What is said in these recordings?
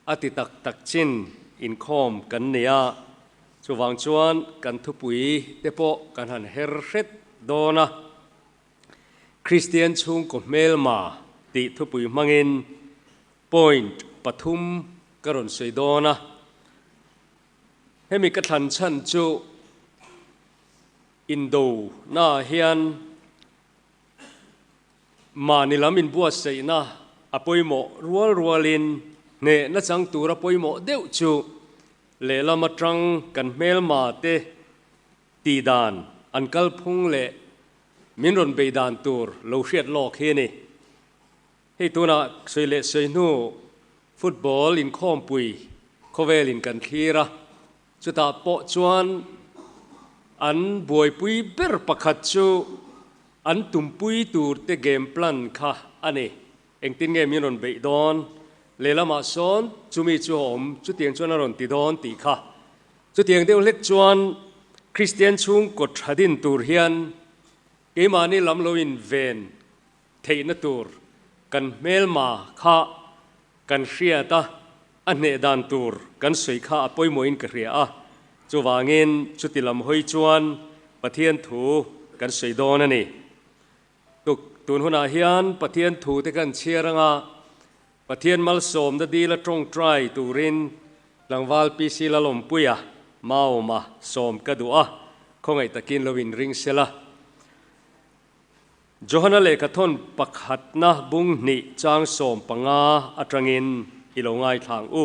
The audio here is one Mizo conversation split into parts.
A ti tak tak chin inkhawm kan nei a, chuvang chuan kan thupui te pawh kan han her hret dawn a. Kristian chhungkaw hmelma tih thupui hmangin point pathum ka rawn sawi dawn a. Hemi ka thlan chhan chu indo naah hian mahni lam inbuatsaihna a pawimawh rual rualin hnehna chang tura pawimawh deuh chu lehlam atang kan hmelma te tih dan an kalphung leh min rawn bei dan tur lo hriat lawk hi a ni. Hei tunah sawi leh sawi hnu football inkhawmpui khawvelin kan thlir a, chutah pawh chuan an buaipui ber pakhat chu an tumpui tur te game plan kha a ni. Engtin nge min rawn beih dawn? Lehlamah sawn chumi chu a awm, chutiang chuan a rawn ti dawn tih kha. Chutiang deuh hlek chuan Kristian chhungkaw tha din tur hian keimahni lam lo inven theihna tur kan hmelma kha kan hriat a, a hneh dan tur kan sawi kha a pawimawhin ka hria a, chuvangin chuti lam hawi chuan Pathian thu kan sawi dawn a ni. Tuk tun hunah hian Pathian thu te kan chhiar anga Pathian malsawmna dila tawngtai turin tlangval PC Lalawmpuia Mauma sawm ka duh a, khawngaih takin lo inring sela. Johana lehkhathawn pakhatna bung hnih chang 15 atangin i lo ngaithlang u.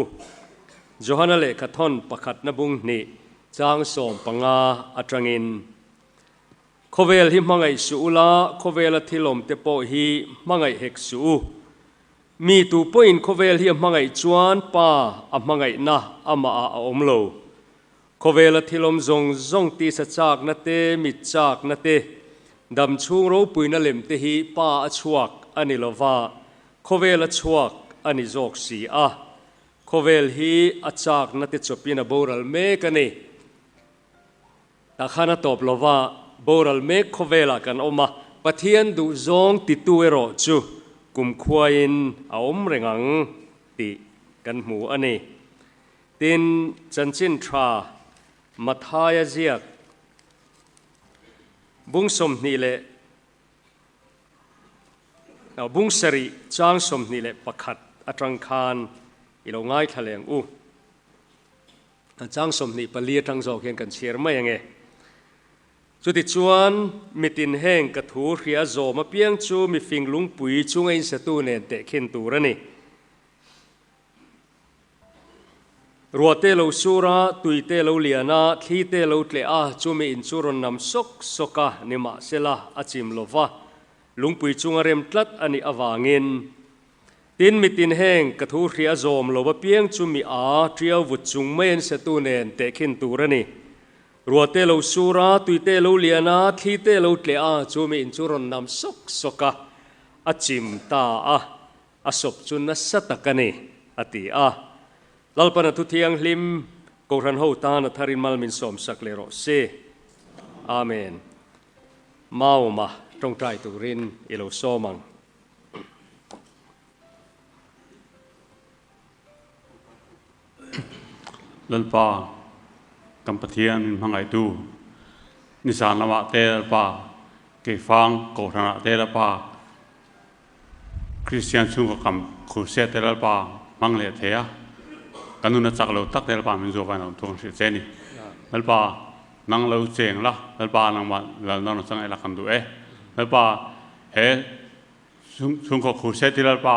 Johana lehkhathawn pakhatna bung hnih chang 15 atangin, Khawvel hi hmangaih suh ula, khawvela thil awmte pawh hi hmangaih hek suh u. Mi tu pawhin khawvel hi a hmangaih chuan Pa a hmangaihna amahah a awm lo. Khawvela thil awm zawng zawng tisa chakna te, mit chakna te, dam chhung ropuina lem te hi Pa a chhuak a ni lova, khawvel a chhuak a ni zawk si a. Khawvel hi a chakna te chawpin a boral mek a ni. Tah khan a tawp lova, boral mek khawvelah kan awm a, Pathian duhzawng titu erawh chu kumkhuain a awm reng ang tih kan hmu a ni. Tin, chanchin tha Mathaia ziak bung 20 leh bung sarih chang 21 atang khan i lo ngaithla leng u. Chang 24 atang zawk hian kan chhiar mai ange. Chutichuan, mitin heng ka thu hria zawm apiang chu mifing lungpui chunga insatu nen tehkhin tur a ni. Ruah te lo sur a, tui te lo lian a, thli te lo tleh a, chumi in chu rawn nam sawk sawk a, nimahsela a chim lo va, lungpui chunga rem tlat a nih avangin. Tin, mitin heng ka thu hria zawm lo apiang chu mi a tiau vut chung mai an setu nen tehkhin tur a ni. Ruah te lo sur a, tui te lo lian a, thli te lo tleh a, chumi in chu rawn nam sawk sawk a, a chim ta a. A sawp chu nasa tak a ni, a ti a. Lalpana thu thianghlim Kohhran ho tan a tharin mal min sawmsak leh rawh se. Amen. Mauma tawngtai turin i lo sawm ang. Lalpa, kan Pathian min hmangaihtu, nizan lamah te Lalpa, Keifang Kohhranah te Lalpa, Kristian chhungkaw kam Crusade te Lalpa hmang leh thei a, kan nun a chak lo tak te Lalpa min zuah vain a awm thu kan hrilh che a ni. Lalpa nang lo cheng la, Lalpa nangmah lalna rawn chang ela kan duh e. Lalpa he chhungkaw Crusade hi Lalpa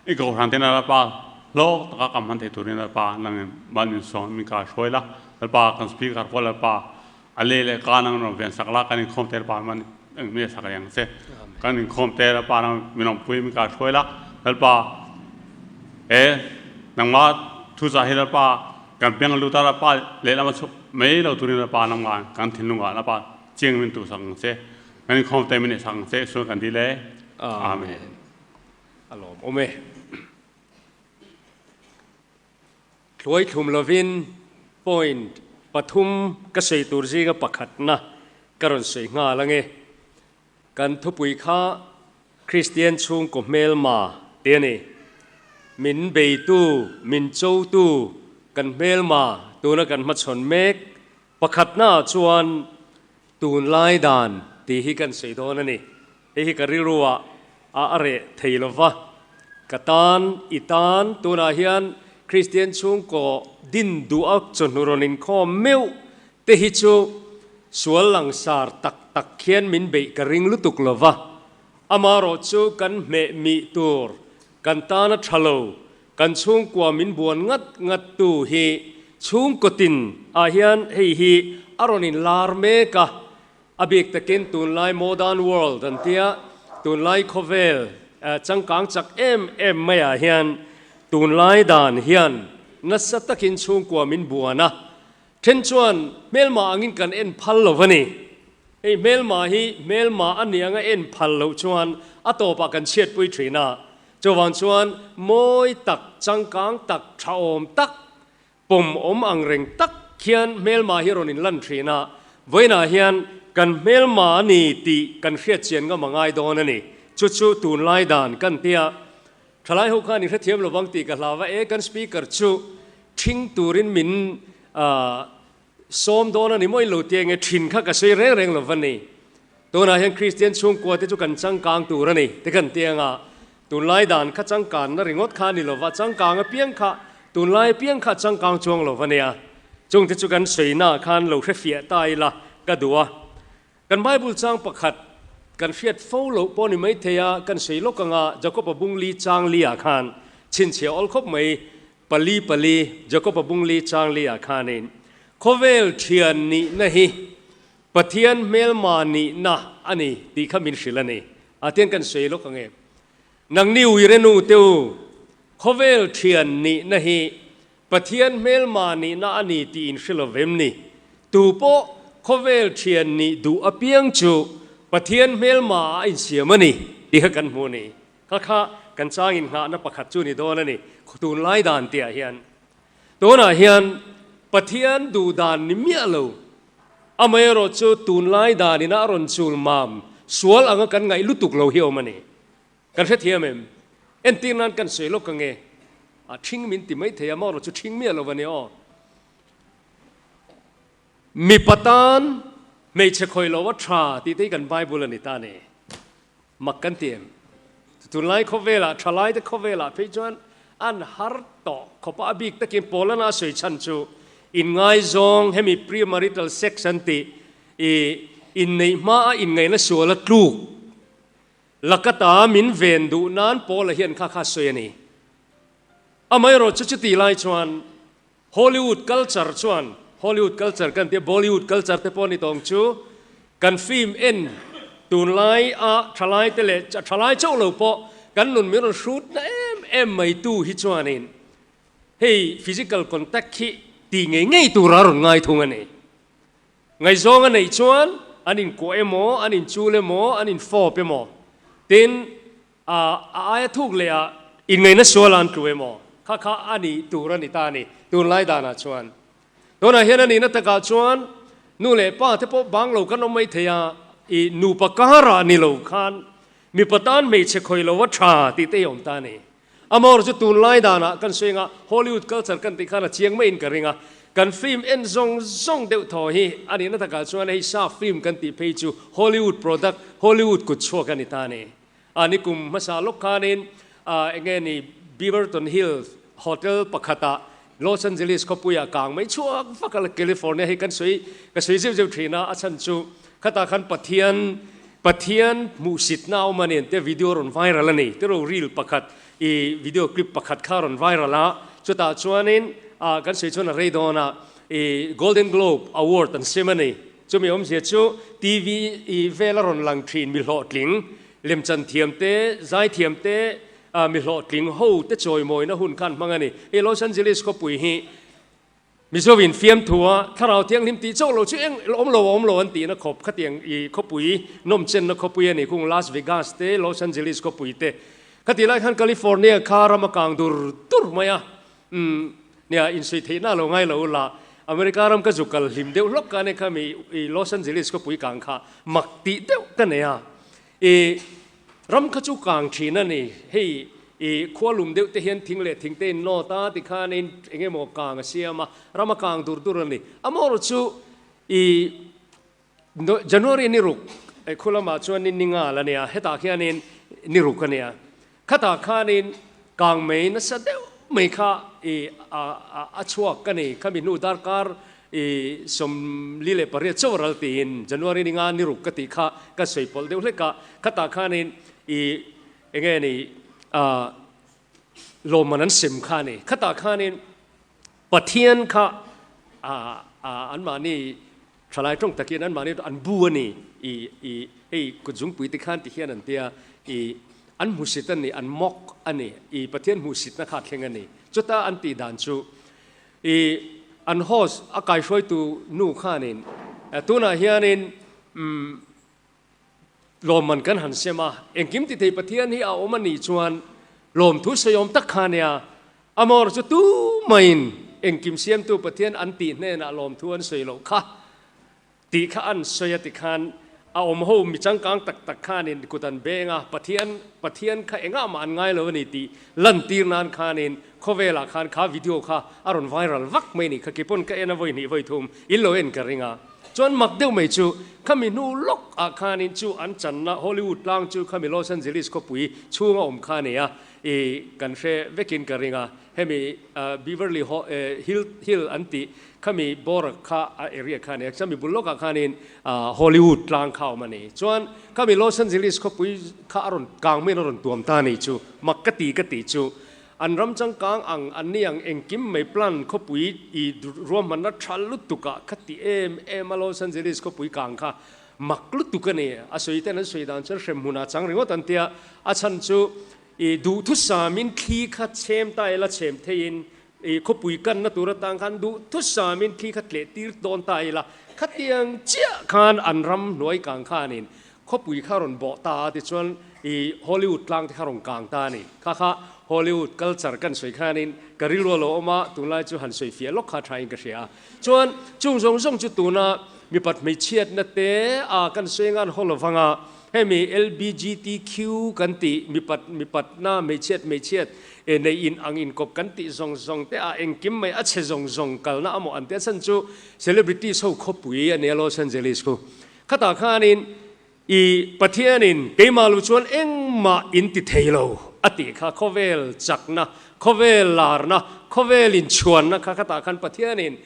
i kohhran tena Lalpa hlawk taka kam hman thei turin Lalpa nangin mal min sawm min kaihruai la, Lalpa kan speaker pawh Lalpa A leh leh ka nang rawn ven sak la, kan inkhawm te Lalpa man eng mi a sak reng che. Kan inkhawm te Lalpa nang min awmpui min kaihruai la, Lalpa e nangmah thu zah hi Lalpa kan piang lut a Lalpa lehlam a chhuak mai lo turin Lalpa nangmah kan thinlungah Lalpa chiang min tuh sak ang che. Kan inkhawm te min neih sak ang che Isuan kan dil e. Amen. A lawm awm e. Hluai thlum lovin point pathum ka sawi tur zinga pakhatna ka rawn sawi nghal ange. Kan thupui kha Kristian chhungkaw hmelma ti a ni. Min beitu, min chotu, kan hmelma tuna kan hmachhawn mek pakhatnaah chuan tunlai dan tih hi kan sawi dawn a ni. Hei hi ka rilruah a a reh thei lo va, ka tan, i tan tunah hian Kristian chhungkaw din duh a chawhnu rawn inkhawm meuh te hi chu sual langsar tak tak khian min beih ka ring lutuk lo va, amarawh chu kan hmeh mih tur Kan tana tha lo, kan chhungkua min buan ngat ngat tu hi chhungkaw tin ah hian hei hi a rawn in lar mek a, a bik takin tunlai modern world an tia, tunlai khawvel changkang chak em em mai ah hian tunlai dan hian nasa takin chhungkua min buan a, then chuan hmelma angin kan en phal lo a ni. Hei hmelma hi hmelma a ni anga en phal loh chuan a tawpah kan chhiatpui thin a, chuvang chuan mawi tak, changkang tak, thaawm tak, pawmawm ang reng tak khian hmelma hi rawn inlan thin a, vawiinah hian kan hmelma a ni tih kan hriatchian ngam a ngai dawn a ni. Chu chu tunlai dan kan tia thalai ho khan i hrethiam lovang tih ka hlau a, e kan speaker chu ṭhing turin min Sawm dawn a ni maw in lo ti enge thin kha ka sawi reng reng lo va ni. Tunah hian Kristian chhungkua te chu kan changkang tur a ni te kan ti anga tunlai dan kha changkanna ringawt kha a ni lo va, changkang apiang kha tunlai apiang kha changkang chuang lo va nia. Chung te chu kan sawina khan lo hrefiah ta ila ka duh a. Kan Bible chang pakhat kan hriat fo loh pawh ni maithei a, kan sawi lawk anga Jakob-a bung li chang li ah khan chhinchhiah awl khawp mai, pali pali, Jakob-a bung li chang li ah khanin khawvel thian nihna hi Pathian hmelma nihna a ni tih kha min hrilh a ni. Ah tiang kan sawi lawk ange. Nangni uirenu te u, khawvel thian nihna hi Pathian hmelma nihna a ni tih in hre lo vem ni? Tu pawh khawvel thian nih duh apiang chu Pathian hmelma ah a insiam a ni tih kha kan hmu a ni. Kha kha kan chang innghahna pakhat chu ni dawn a ni, tunlai dan tihah hian. Tunah hian Pathian duh dan ni miah lo, amaherawh chu tunlai danin a rawn chul mam sual anga kan ngaih lutuk lo hi awm a ni. Kan hrethiam em? Entir nan kan sawi lawk ange. A ṭhing min ti mai thei a, marawh chu ṭhing miah lo a ni aw. Mipa tan hmeichhe khawih lo a ṭha tih te hi kan Bible a ni ta ni. Mak kan ti em? Tunlai khawvelah, ṭhalaite khawvelah phei chuan an har tawh khawp a, a bik takin Paulana a sawi chhan chu inngaizawng hemi premarital sex an tih i inneih hmaa inngaihna sual a tluk Lakata min ven duh nan Paula hian kha kha sawi a ni. Amaherawh chu chuti lai chuan Hollywood culture chuan, Hollywood culture kan tia Bollywood culture te pawh a ni tawng chu, kan film en tunlai a thalai te leh thalai chauh lo pawh kan nun min rawn hrut na em em mai tu hi chuanin hei physical contact hi ti ngei ngei tura rawn ngai thung a ni. Ngaihzawng a neih chuan an inkuah emaw, an inchul emaw, an infawp emaw, tin, a aia thuk leh ah inngaihna sual an tlu emaw, kha kha a nih tur a ni ta a ni, tunlai danah chuan. Tunah hian a nihna takah chuan nu leh pa te pawh bang lo kan awm mai thei a, i nupa karah ni lo khan mipa tan hmeichhe khawih lo a tha tih te hi a awm ta a ni. Amor chu tunlai danah kan sawi anga Hollywood culture kan tih khan a chiang maiin ka ring a, kan film en zawng zawng deuh thaw hi a nihna takah chuan hei sap film kan tih phei chu Hollywood product, Hollywood kut chhuak a ni ta a ni. A ni kum hmasa lawk khanin enge ni Beaverton Hills hotel pakhatah Los Angeles khawpuiah kang mai chhuak vak a, California hi kan sawi ka sawi zeuh zeuh thin a, a chhan chu khatah khan Pathian Pathian hmuhsitna a awm a ni an tia video rawn viral a ni tiraw reel pakhat i video clip pakhat kha rawn viral a, chutah chuanin ah kan sawi chuan a rei dawn a i Golden Globe award an sem a ni, chumi awmzia chu TV i vel a rawn lang thin mi hlawhtling lemchan thiam te zai thiam te Mi hlawhtling ho te chawimawina hun khan hmang a ni. Hei Los Angeles khawpui hi Mizo in fiamthu a thlarau thianghlim tih chauh lo chu eng awm lo a awm lo an tihna khawp khatiang i khawpui nawmchenna khawpui a ni khung Las Vegas te Los Angeles khawpui te khatih lai khan California kha ram a kang dur dur mai a umm nia insuih theihna a lo ngai lo la America ram ka zu kal hlim deuh hlawk ka ania kha mi i Los Angeles khawpui kang kha mak tih deuh ka nei a i Ram kha chu kang thin a ni. Hei I khua lum deuh te hian thing leh thing te in nawt a, tikhanin eng emaw kang a siam a, ram a kang dur dur a ni. Amaherawh chu i January ni ruk khu lamah chuan ni ningal a nia, hetah khianin ni ruk a nia. Khatah khanin kang mei nasa deuh mai kha i a chhuak a ni. Khami hnu darkar i 48 chauh ral tiin January ni nga ni ruk ka tih kha ka sawi pawlh deuh hlek a. Khatah khanin i enge ni lawmman an sem kha a ni. Khatah khanin Pathian kha anmahni thalai tawng takin anmahni an bu a ni. I i hei kutzungpui te khan ti hian an tia i an hmusit a ni, an mock a ni. I Pathian hmuhsitna kha a thleng a ni. Chuta an tih dan chu i an host a kaihruaitu nu khanin tunah hianin umm Lawmman kan han sem a, engkim ti thei Pathian hi a awm a nih chuan lawmthu sawiawm tak kha nia, amawr chu tu maiin engkim siamtu Pathian an tih hnenah lawmthu an sawi loh kha tih kha an sawi a tikhan a awm ho mi changkang tak tak khanin kut an beng a, Pathian Pathian kha engah mah an ngai lo a ni tih lantir nan khanin khawvelah khan kha video kha a rawn viral vak mai ni kha keipawn ka en a vawi hnih vawi thum in lo en ka ring a. Chuan mak deuh mai chu khami hnu lawk ah khanin chu an channa Hollywood tlang chu khami Los Angeles khawpui chhunga awm kha a ni a, i kan hre vekin ka ring a, hemi Beverly Hill an tih khami bawr kha a area kha a ni a, chumi bul lawkah khanin Hollywood tlang kha a awm a ni. Chuan khami Los Angeles khawpui kha a rawn kang maiin a rawn tuam ta a ni chu mak ka ti ka tih chu. An ram changkang ang an ni ang engkim mai plan khawpui i ruahmanna tha lutuk ah kha ti em em a Los Angeles khawpui kang kha mak lutuk a ni. A sawi ten an sawi dan chuan hrem hmunah chang ringawt an tia, a chhan chu i duhthusam in thli kha chhem ta ila chhem theiin i khawpui kanna tur atang khan duhthusam in thli kha tleh tir dawn ta ila khatiang chiah khan an ram hnuai kang khanin Khawpui kha rawn bawh ta a tichuan i Hollywood tlang te kha rawn kang ta a ni. Kha kha Hollywood culture kan sawi khanin ka rilru a lo awm a, tunlai chu han sawi fiah lawk kha thain ka hria a. Chuan chung zawng zawng chu tuna mipat hmeichhiatna te a kan sawi ngan haw lo vang a, hemi LBGTQ kan tih mipat mipatna hmeichhiat hmeichhiat e nei in ang inkawp kan tih zawng zawng te a engkim mai a chhe zawng zawng kalna amaw an tia chhan chu celebrities ho khawpui a nia Los Angeles khu. Khatah khanin i Pathianin keimah lu chuan engmah in ti thei lo a tih kha khawvel chakna, khawvel larna, khawvel inchhuanna kha khatah khan Pathianin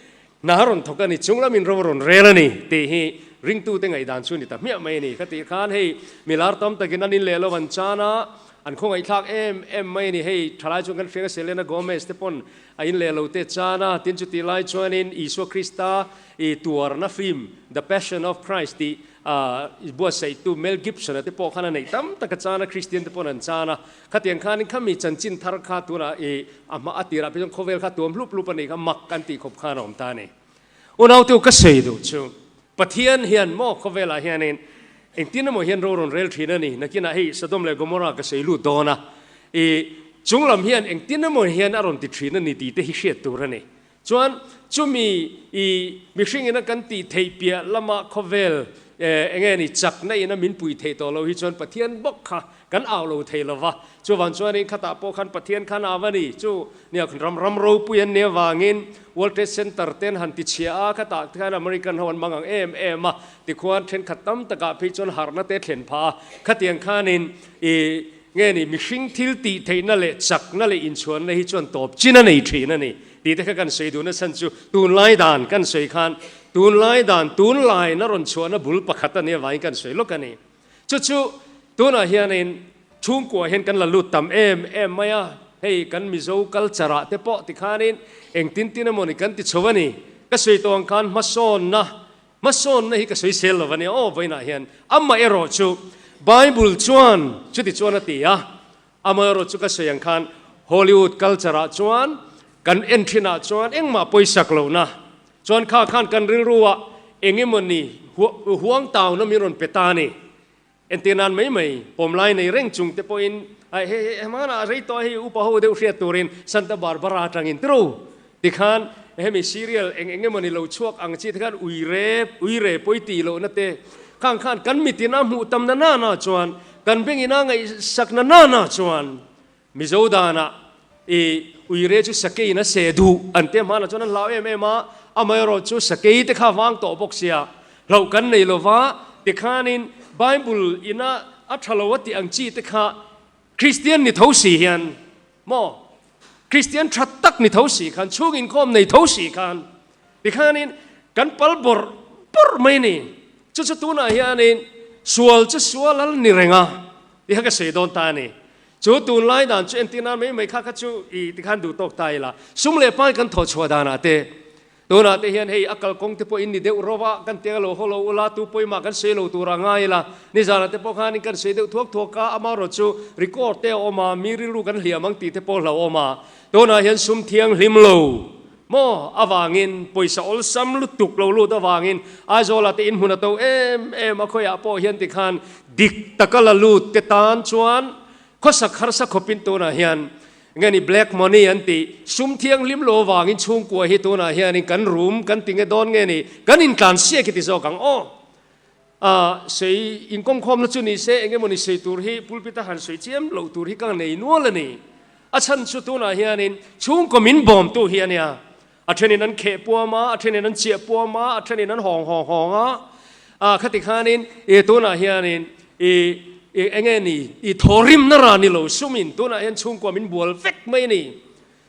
hna a rawn thawk a ni, chung lamin ro a rawn rel a ni tih hi ringtute ngaihdan chu a ni ta hmiah mai a ni. Khatih khan hei milar tam takin an inleh lo an chan a, an khawngaihthlak em em mai a ni. Hei thalai chuan kan hria ka Selena Gomez te pawn a inleh lo te chan a, tin chutih lai chuanin Isua Krista I tuarna film The Passion of Christ tih i buatsaihtu Mel Gibson-a te pawh khan a neih tam tak a chan a, Kristian te paw'n an chan a. Khatiang khanin khami chanchin thar kha tunah i a hma a tirah phei chuan khawvel kha tuam hlup hlup a nih kha mak an tih khawp khan a awm ta a ni. Unautu ka sawi duh chu Pathian hian maw khawvelah hianin engtin emaw hian ro rawn rel thin a ni. Nakinah hei Sodom leh Gomorrah ka sawi lut dawn a, i chunglam hian engtin emaw hian a rawn ti thin a ni tih te hi hriat tur a ni. Chuan chumi i mihring ina kan tih theih piah lama khawvel eng nge ni chakna ina min pui theih tawh lo hi chuan Pathian bawk kha kan au lo thei lo va. Chuvang chuanin khatah pawh khan Pathian khan au a ni. Chu nia ram ram ropui an nih avangin World Trade Center ten han ti chhia a, khatah khan American ho an mang ang em em a, tikhuan thenkhat tam takah phei chuan harhna te thlen phah a. Khatiang khanin i nge ni mihring thil tih theihna leh chakna leh inchhuanna hi chuan tawp chin a nei thin a ni. Tih te kha kan sawi duhna chhan chu tunlai dan kan sawi khan tunlai dan tunlaina rawn chhuahna bul pakhat a nia vangin kan sawi lawk a ni. Chu chu tunah hianin chhungkuah hian kan la lut tam em em mai a, hei kan Mizo culture ah te pawh tikhanin engtin tin emawni kan ti chho a ni. Ka sawi tawh ang khan hmasawnna hmasawnna hi ka sawi sel lo a nia aw vawiinah hian amaherawh chu Bible chuan chuti chuan a ti a, Amaherawh chu ka sawi ang khan Hollywood culture ah chuan kan en thin ah chuan engmah pawisak lohna chuan kha khan kan rilru ah eng emawni huang tauna min rawn pe ta a ni. Entir nan mai mai pawmlai nei reng chung te pawhin ai hei hei hmanah rei tawh hei upa ho deuh hriat turin Santa Barbara atangin tiro tikhan hemi serial eng eng emawni lo chhuak ang chi te khan uire uire pawi tih lohna te khang khan kan mitin a hmuh tam na nana chuan Kan bengin a ngaihsak na nana chuan Mizo danah i uire chu sakeiin a seh duh an tia hmanah chuan an hlau em em a, amaherawh chu sakei te kha vang tawh bawk sia hlauh kan nei lova tikhanin Bible ina a tha lo a tih ang chi te kha Kristian ni tho si hian maw Kristian tha tak ni tho si khan chhung inkhawm nei tho si khan tikhanin kan pal bawrh bawrh mai ni. Chu chu tunah hianin sual chu sual al ni reng a ti kha ka sawi dawn ta a ni. Chu tunlai dan chu entir nan mai mai kha kha chu i tikhan duh tawk ta ila. Sum leh pai kan thawh chhuah danah te tunah te hian hei a kalkawng te pawh in ni deuh rawh a, kan tiang lo haw lo ula tu pawimah kan sawi lo tur a ngai ila. Nizanah te pawh khanin kan sawi deuh thuak thuak a, amaherawh chu record te a awm a, mi rilru kan hliam ang tih te pawh hlauhawm a. Tunah hian sum thianghlim lo maw avangin pawisa awlsam lutuk lo lut avangin Aizawla te inhmun a to em em a, khawiah pawh hian tikhan dik taka la lut te tan chuan khawsak harsa khawpin tunah hian nge ni black money an tih sum thianghlim lo avangin chhungkua hi tunah hianin kan rum kan ti nge dawn nge ni kan intlansiak hi ti zawk ang aw. A sei inkawmkhawmna chu ni se eng emawni sei tur hi pulpit a han sawi chiam loh tur hi ka nei nual a ni. A chhan chu tunah hianin chhungkaw min bawmtu hi a nia. A thenin an kheh puam a, a thenin an chiah puam a, a thenin an hawng hawng hawng a. A khati khanin i tunah hianin i i enge ni i thawrimna ra ni lo sumin tunah hian chhungkua min bual vek mai a ni.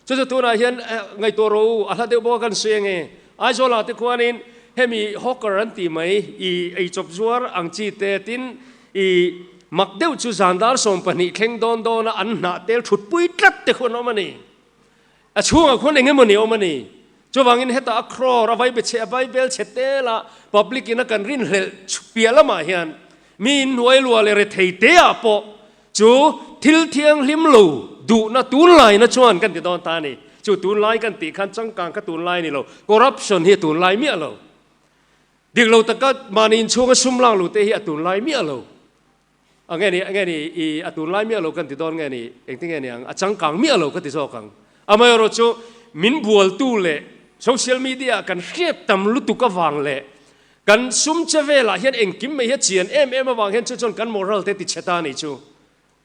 Chu chu tunah hian ngaihtuah rawh u, a hla deuh bawk a kan sawi ange. Aizawlah te khuanin hemi hawker an tih mai, i eichawp zuar ang chi te tin i mak deuh chu zan dar 12 thleng dawn dawna an hnah tel thutpui tlat te khuan awm a ni. A chhungah khuan eng emawni awm a ni. Chuvangin hetah a crore, a vaibe chhe, a vaibel chhe tela public in a kan rinhlelh piah lamah hian mi inhnuai luah leh rethei te ah pawh Chu thil thianghlim lo duhna tunlaina chuan kan ti dawn ta a ni. Chu tunlai kan tih khan changkang kha tunlai a ni lo, corruption hi a tunlai miah lo. Dik lo taka mahni inchhunga sum lak luh te hi a tunlai miah lo. A nge ni, nge ni i a tunlai miah lo kan ti dawn nge ni, engtin nge ni ang, a changkang miah lo ka ti zawk ang. Amaherawh chu min bualtu leh social media kan hriat tam lutuk avang leh Kan sum che velah hian engkim mai hi a chian em em avang hian chu chuan kan moral te ti chhe ta a nih chu.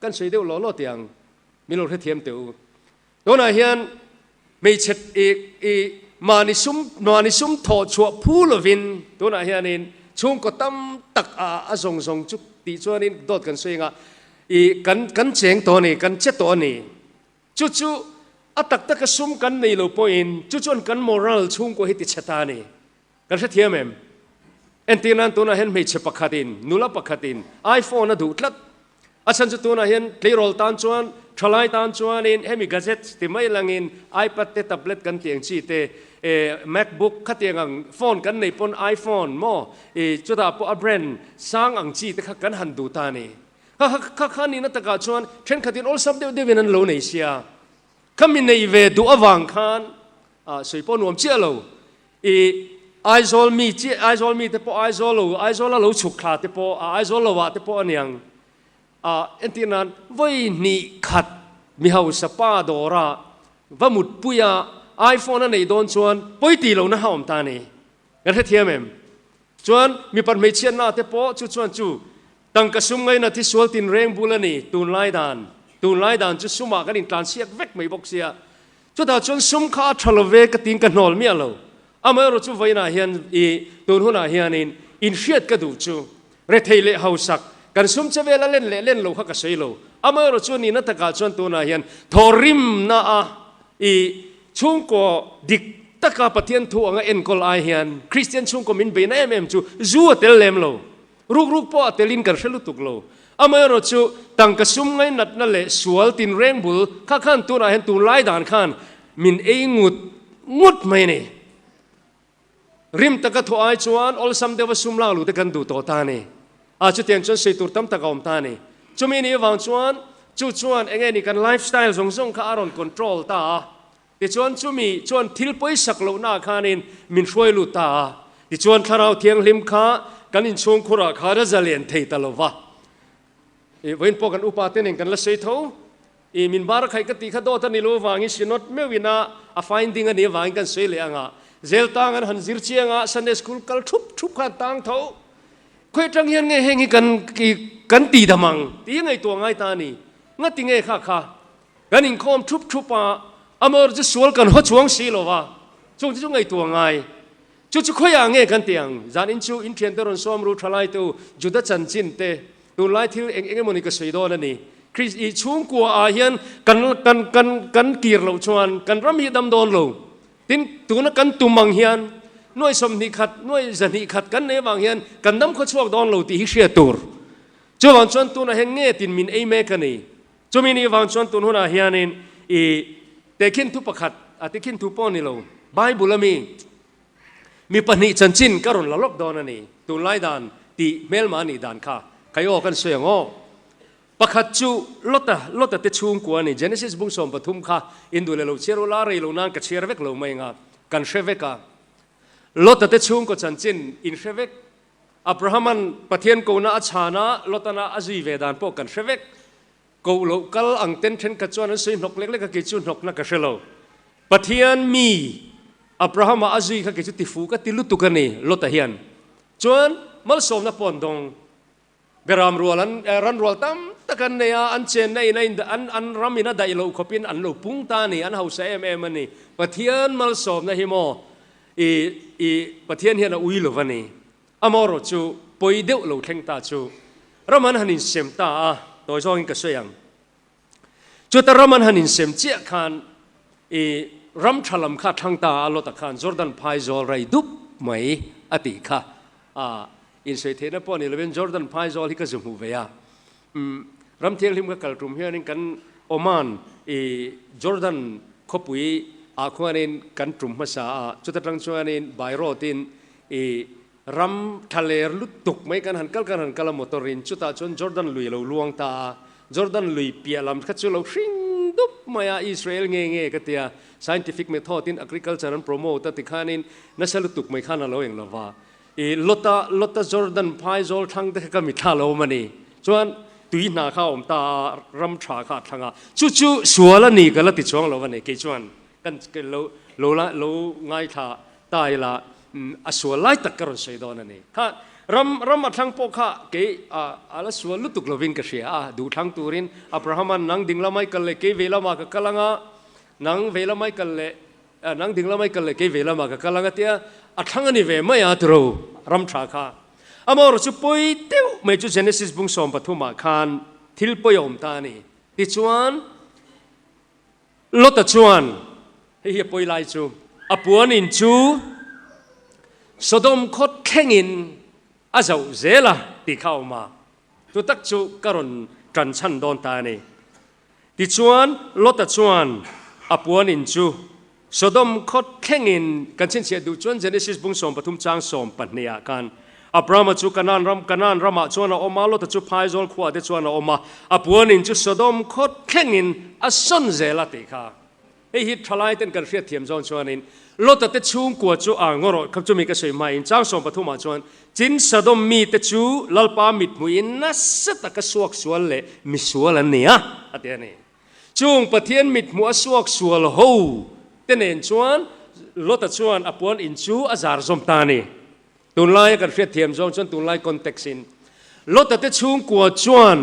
Kan sawi deuh law law teh ang, min lo hrethiam teh u. Tunah hian hmeichhe i i mahni sum mahni sum thawh chhuah phu lovin tunah hianin chhungkaw tam tak a a zawng zawng chu tih chuanin dawt kan sawi anga i kan kan cheng tawh a ni, kan che tawh a ni. Chu chu a tak taka sum kan nei lo pawhin chu chuan kan moral chhungkaw hi ti chhe ta a ni. Kan hrethiam em? Entir nan tunah hian hmeichhe pakhatin, nula pakhatin iPhone a duh tlat. A chhan chu tunah hian tleirawl tan chuan, thalai tan chuanin hemi gadgets ti mai langin iPad te tablet kan tih ang chi te, eh MacBook khatiang ang phone kan nei pawn iPhone maw ih chutah pawh a brand sang ang chi te kha kan han duh ta a ni. Kha kha kha nihna takah chuan thenkhatin awlsam deuh deuhin an lo nei sia. Kha mi nei ve duh avang khan ah sawi pawh nuam chiah lo. I Aizawl mi chiah, Aizawl mi te pawh Aizawl lo, Aizawl a lo chhuk thla te pawh, a Aizawl lo ah te pawh a niang. A entir nan vawi hnih khat mi hausa pa dawra va mutpui a iPhone a neih dawn chuan pawi tih lohna a awm ta a ni. Kan hrethiam em? Chuan mipat hmeichhiatna te pawh chu chuan chu tangka sum ngaina thi sual tinreng bul a ni tunlai dan. Tunlai dan chu sumah kan intlansiak vek mai bawk sia. Chutah chuan sum kha a tha lo ve ka tiin ka hnawl miah lo. Amaherawh chu vawiinah hian i tun hunah hianin inhriat ka duh chu rethei leh hausak kan sum che vel a len leh len lo kha ka sawi lo. Amaherawh chu nihna takah chuan tunah hian thawhrimna a i chhungkaw dik taka Pathian thu anga enkawl ai hian Kristian chhungkaw min beihna em em chu zu a tel lem lo. Ruk ruk pawh a telin kan hre lutuk lo. Amaherawh chu tangka sum ngainatna leh sual tinreng bul kha khan tunah hian tunlai dan khan min ei ngut ngut mai a ni. Rim taka thawh ai chuan awlsam deuha sum lak luh te kan duh tawh ta a ni. A chutiang chuan sawi tur tam tak a awm ta a ni. Chumi nih avang chuan chu chuan enge ni kan lifestyle zawng zawng kha a rawn control ta a. Tichuan chumi chuan thil pawisak lohnaah khanin min hruai lut ta a. Tichuan Thlarau Thianghlim kha kan inchhungkhurah khan a zalen thei ta lo va. I vawiin pawh kan upa te nen kan la sawi tho. I min bar khaih ka tih kha dawt a ni lo avangin Synod meuhin a a finding a nih avangin kan sawi leh ang a. Zel tang an han zir chiang a, Sunday School kal thup thup khan tang tho. Khawi atang hian nge heng hi kan kan tihdam ang tih ngaihtuah ngai ta a ni. Ngati nge kha kha? Kan inkhawm thup thup a, amaherawhchu chu sual kan haw chuang si lo va, chung te chu ngaihtuah ngai. Chu chu khawiah nge kan tih ang? Zanin chu in thiante rawn sawm ru tha lai tu Juda chanchin te, tunlai thil eng eng emawni ka sawi dawn a ni. Kris i chhungkua ah hian kan kan kan kan kir loh chuan kan ram hi a dam dawn lo. Tin, tuna kan tum ang hian nuai 20 khat, nuai 200 khat kan nei avang hian kan dam khawchhuak dawn lo tih hi hriat tur. Chuvang chuan tunah hian nge tin min ei mek a ni. Chumi ni vang chuan tun hunah hianin i tehkhin thu pakhat, a tehkhin thu pawh ni lo, Bible a mi mi pahnih chanchin ka rawn la lawk dawn a ni. Tunlai dan tih hmelma a nih dan kha kai aw kan sawi ang aw. Pakhat chu Lota, Lota te chhungkua a ni. Genesis bung 13 kha in duh leh lo chhiar ula, rei lo nan ka chhiar vek lo mai anga kan hre vek a. Lota te chhungkaw chanchin in hre vek. Abrahama'n Pathian kohna a chhan a, Lotana a zui ve dan pawh kan hre vek. Koh loh kal ang ten thenkhat chuan an sawi hnawk lek lek a, kei chu hnawkna ka hre lo. Pathian mi Abrahama a zui kha kei chu tifu ka ti lutuk a ni, Lota hian. Chuan malsawmna pawh an dawng. Beram rual an, ran rual tam tak an nei a, an chenna in a in, an, an ram in a daih loh khawpin an lo pung ta a ni, an hausa em em a ni. Pathian malsawmna hi maw I, i Pathian hian a ui lo va ni. Amaherawh chu pawi deuh lo thleng ta chu ram an han insem ta a, tawi zawngin ka sawi ang. Chuta ram an han insem chiah khan i ram tha lam kha a thlang ta a, Lota khan Jordan phai zawl rai dup mai a tih kha. A, insawi theihna pawh ni lovin Jordan phai zawl hi ka zu hmuh ve a. Umm, ram thianghlim ka kal tum hianin kan Oman i Jordan khawpui ah khuanin kan tum hmasa a, chuta tang chuanin by road in i ram tha ler lutuk mai kan han kal kan han kal a motor in, chutah chuan Jordan lui a lo luang ta a, Jordan lui piah lam kha chu lo hring dup mai a, Israel nge nge ka tia, scientific method in agriculture an promote a tikhanin nasa lutuk mai khan a lo eng lova. I Lota, Lota Jordan phai zawl thlang te kha ka mitthla lo awm a ni. Chuan tui hna kha a awm ta a, ram tha kha a thlang a. Chu chu sual a ni ka la ti chuang lo a ni. Kei chuan kan lo lo la lo ngaithla ta ila a sual lai tak ka rawn sawi dawn a ni. Kha ram ram a thlang pawh kha kei a a la sual lutuk lovin ka hria a. Duh thlang turin Abraham-a'n nang ding lamai kal leh kei vei lamah ka kal ang a, nang vei lamai kal leh Nang ding lamai kal leh kei ve lamah ka kal ang a tia, a thlang a ni ve mai a tiro ram tha kha. Amaherawh chu pawi deuh mai chu Genesis bung 13 ah khan thil pawi a awm ta a ni. Tichuan Lota chuan hei hi a pawi lai chu a puan in chu Sodom khaw thlengin a zoh zel a tih kha a awm a, chu tak chu ka rawn tan chhan dawn ta a ni. Tichuan, Lota chuan a puan in chu Sodom khaw thlengin kan chhinchhiah duh chuan Genesis bung 13 chang 12 ah khan Abrahama chu Kanaan ram Kanaan ramah chuan a awm a, Lota chu Phaizawl khuaah te chuan a awm a, a puan in chu Sodom khaw thlengin a sawn zel a tih kha. Hei hi thalai ten kan hriat thiam zawn chuanin Lota te chhungkua chu a ngaw rawh chumi ka sawi hmain chang 13 ah chuan Chin Sodom mite chu Lalpa mithmuiin nasa taka suaksual leh misual an ni a, a ti a ni. Chung Pathian mithmuh a suaksual ho te nen chuan Lota chuan a puan in chu a zar zawm ta a ni. Tunlaia kan hriat thiam zawng chuan tunlai context in Lota te chhungkua chuan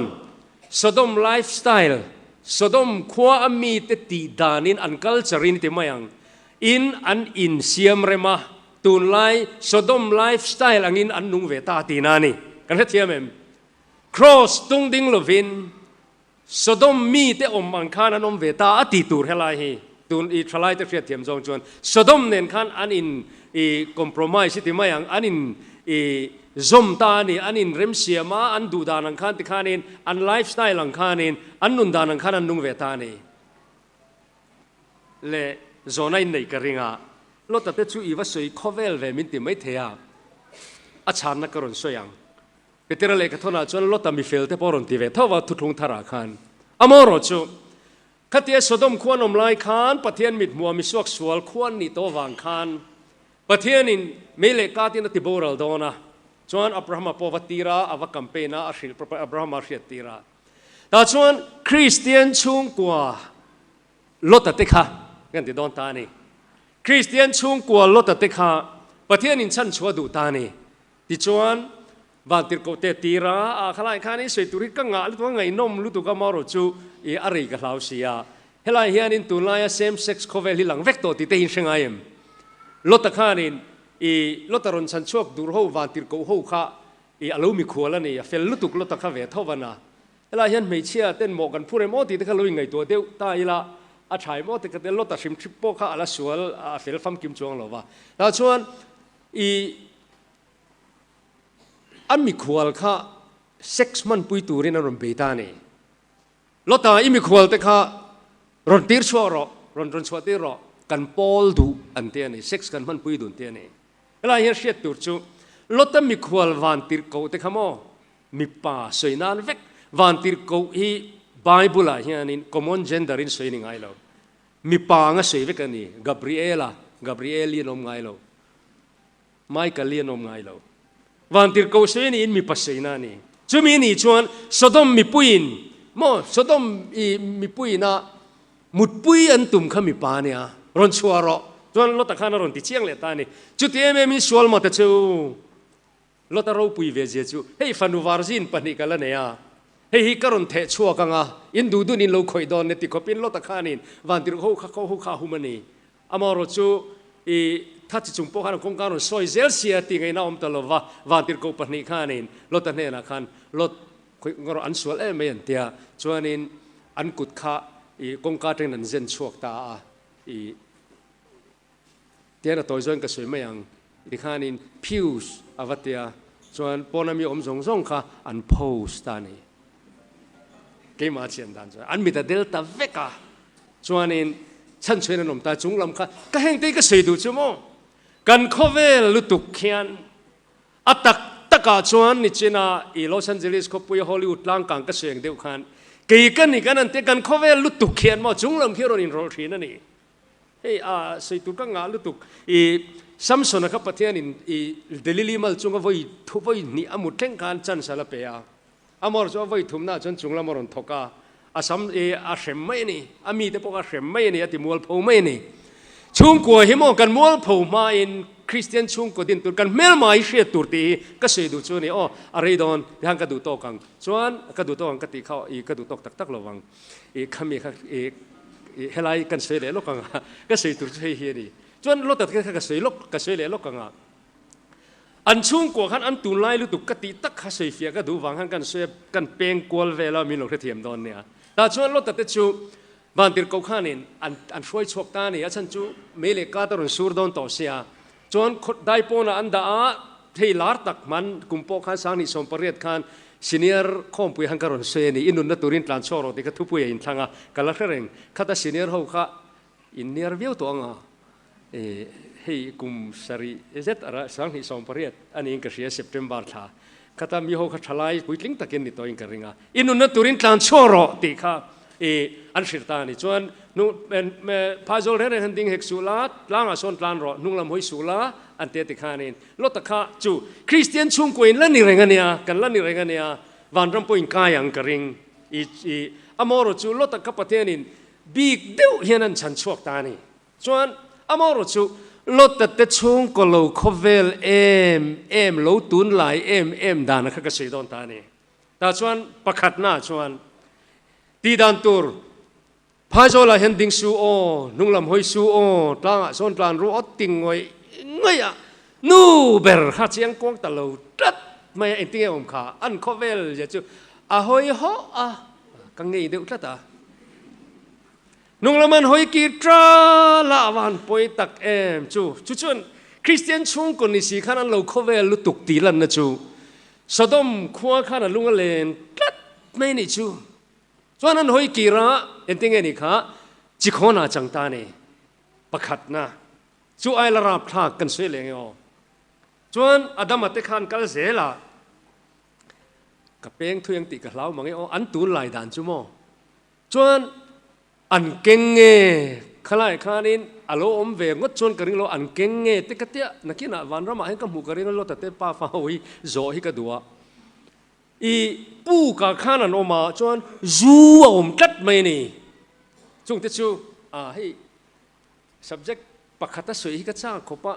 Sodom lifestyle, Sodom khua a mite tih danin an culture in ti mai ang, in an insiam rem a, tunlai Sodom lifestyle angin an nung ve ta tihna a ni. Kan hrethiam em? Cross tung ding lovin Sodom mite awm ang khan an awm ve ta a ti tur helai hi tun i thalaite hriatthiam zawng chuan Sodom nen khan an in i compromise i ti mai ang, an in i zawm ta a ni, an in remsiam a, an duh dan ang khan tikhanin an lifestyle ang khanin an nun dan ang khan an nung ve ta a ni. Le zawhna in neih ka ring a, Lota te chu i va sawi khawvel ve min ti maithei a, a chhanna ka rawn sawi ang. Petera lehkhathawnah chuan Lota mifel te pawh a rawn ti ve tho va, thuthlung tharah khan. Amaherawh chu, khatia Sodom khua an awm lai khan Pathian mithmuha misuak sual khua an nih tawh avang khan Pathianin mei leh katin a ti boral dawn a, chuan Abrahama pawh a va tir a, a va campaign a, a hrilh Abrahama a hriat tir a. Tah chuan Kristian chhungkua Lota te kha kan ti dawn ta a ni. Kristian chhungkua Lota te kha Pathianin chhanchhuah duh ta a ni. Tichuan, Vantirhkoh te tir a, a khalai khan i sawi tur hi ka ngah lutuk a, ngaihnawm lutuk a, marawh chu i a rei ka hlau si a. Helai hianin tunlaia same sex khawvel hi lang vek tawh tih te hi in hre ngai em? Lota khanin i Lota rawn chhan chhuak dur ho vantirhkoh ho kha i a lo mikhual a ni, a fel lutuk Lota kha ve tho van a. Helai hian hmeichhia ten mawh kan phur em aw tih te kha lo inngaihtuah deuh ta ila a tha em aw te ka tia Lota hrim hrip pawh kha a la sual a fel famkim chuang lo va. Tah chuan i a mikhual kha sex hmanpui turin a rawn bei ta a ni. Lota, i mikhualte kha rawn tir chhuak rawh, rawn rawn chhuah tir rawh, kan pawl duh an ti a ni, sex kan hmanpui dun ti a ni. Helai hian hriat tur chu Lota mikhual van tirhkoh te kha maw mipa sawi nan vek, van tirhkoh hi Bible ah hianin common gender in sawi a ni ngai lo, mipa anga sawi vek a ni, Gabriela, Gabrieli an awm ngai lo. Michael hi an awm ngai lo. Vantirhkoh sawi a niin mipa sawina a ni. Chumi ni chuan Sodom mipuiin maw Sodom i mipuiina mutpui an tum kha mipa a nia, rawn chhuah rawh. Chuan Lota khan a rawn ti chiang leh ta a ni. Chuti em em in sual maw ta chu? Lota ropui ve zia chu hei fanu varzin pahnih ka la nei a, hei hi ka rawn theh chhuak ang a, in duh dun in lo khawih dawn ni ti khawpin Lota khanin vantirhkoh kha ho kha a hum a ni. Amaherawh chu i tha chi chung pawh khan kawngka rawn sawi zel sia tih ngaihna awm ta lova, vantirhkoh pahnih khanin Lota hnenah khan Lot khawih ngarawh an sual em mai an tia, chuanin an kut kha i kawngka atangin an zen chhuak ta a, i tian a tawi zawin ka sawi mai ang, tikhanin Pius a va tia, chuan pawna mi awm zawng zawng kha an post ta a ni. Keimah chian dan chuan an mit a del ta vek a, chuanin chhanchhuain an awm ta chung lam kha ka heng te hi ka sawi duh chu maw? Kan khawvel lutuk khian a tak takah chuan nichina i Los Angeles khawpui Hollywood tlangkang ka sawi ang deuh khan kei ka ni kan an tia kan khawvel lutuk khian maw chung lam khi a rawn inrawlh thin a ni. Hei a sawi tur ka ngah lutuk i Samson-a kha Pathianin i Delili mal chunga vawi thu vawi hnih a mut thleng khan chance a la pe a. Amor chu a vawi thumnaah chuan chung lam a rawn thawk a, a sam i a hrem mai a ni, a mite pawh a hrem mai a ni, a ti mualpho mai a ni. Chhungkua hi maw kan mualpho hmain Kristian chhungkaw din tur kan hmelma hi hriat tur tih hi ka sawi duh chu a ni. Aw, a rei dawn, tihan ka duh tawk ang. Chuan ka duh tawk ang ka tih kha i ka duh tawk tak tak lo vang. I khami kha i helai kan sawi leh lawk ang a, ka sawi tur chu hei hi a ni. Chuan Lota te kha ka sawi lawk, ka sawi leh lawk ang a. An chhungkua khan an tunlai lutuk ka tih tak kha sawifiah ka duh vang khan kan sawi a, kan peng kual vel a, min lo hrethiam dawn nia. Tah chuan Lota te chu Vantirhkoh khanin an an hruai chhuak ta a ni, a chhan chu mei leh kat a rawn sur dawn tawh sia. Chuan khaw dai pawnah an dah a, hei lar tak hman kum pawh khan 2018 khan senior khawmpui han ka rawn sawi a ni, i nunna turin tlan chhuak rawh tih kha thupui a inthlang a, ka la hre reng. Khata senior ho kha in niar viau tawh ang a. Hei kum sarih zet a 2018 a niin ka hria September thla khata mi ho kha thalai puitling takin ni tawhin ka ring a, i nunna turin tlan chhuak rawh tih kha an hrilh ta a ni. Chuan phaizawl reng reng han ding hek suh la, tlangah sawn tlan rawh, hnung lam hawi suh la an ti a ti khanin Lota kha chu Kristian chhungkua in la ni reng a nia, kan la ni reng a nia, vanram pawhin kai ang ka ring. I amaherawh chu Lota kha Pathianin bik deuh hian an chhan chhuak ta a ni. Chuan amaherawh chu Lota te chhungkaw lo khawvel em em lo tunlai em em dana kha ka sawi dawn ta a ni. Tah chuan pakhatnaah chuan tih dan tur Phaizawlah hian ding su aw, hnunglam hawi su aw, tlangah sawn tlan ru aw ti ngawih ngawih a, nu ber kha chiang kuang ta lo tlat mai a, engtinge awm kha an khawvel zia chu a hawi hawh a, ka ngei deuh tlat a. Hnunglam an hawi kir ṭal a, a va han pawi tak em chu. Chu chuan Kristian chhungkaw ni si khan an lo khawvel lutuk tih lanna chu Sodom khua khan a lung a len tlat mai nih chu. Chuan an hawi kir a, engtinge nih kha Chikhawnah chang ta ni pakhatna chu ai la rapthlak kan sawi leh nge aw. Chuan Adama te khan kal zel a, ka peng thui ang tih ka hlau mang e aw, an tunlai dan chu maw. Chuan an keng nge khalai khanin a lo awm ve ngawt chuan ka ring lo, an keng nge te ka tia nakinah vanramah hian ka hmuh ka ring a Lota te pa fa ho hi zawh hi ka duh a. I pukah khan an awm a chuan zu a awm tlat mai a ni. Chungte chu a hei subject pakhata sawi hi ka chak khawp a.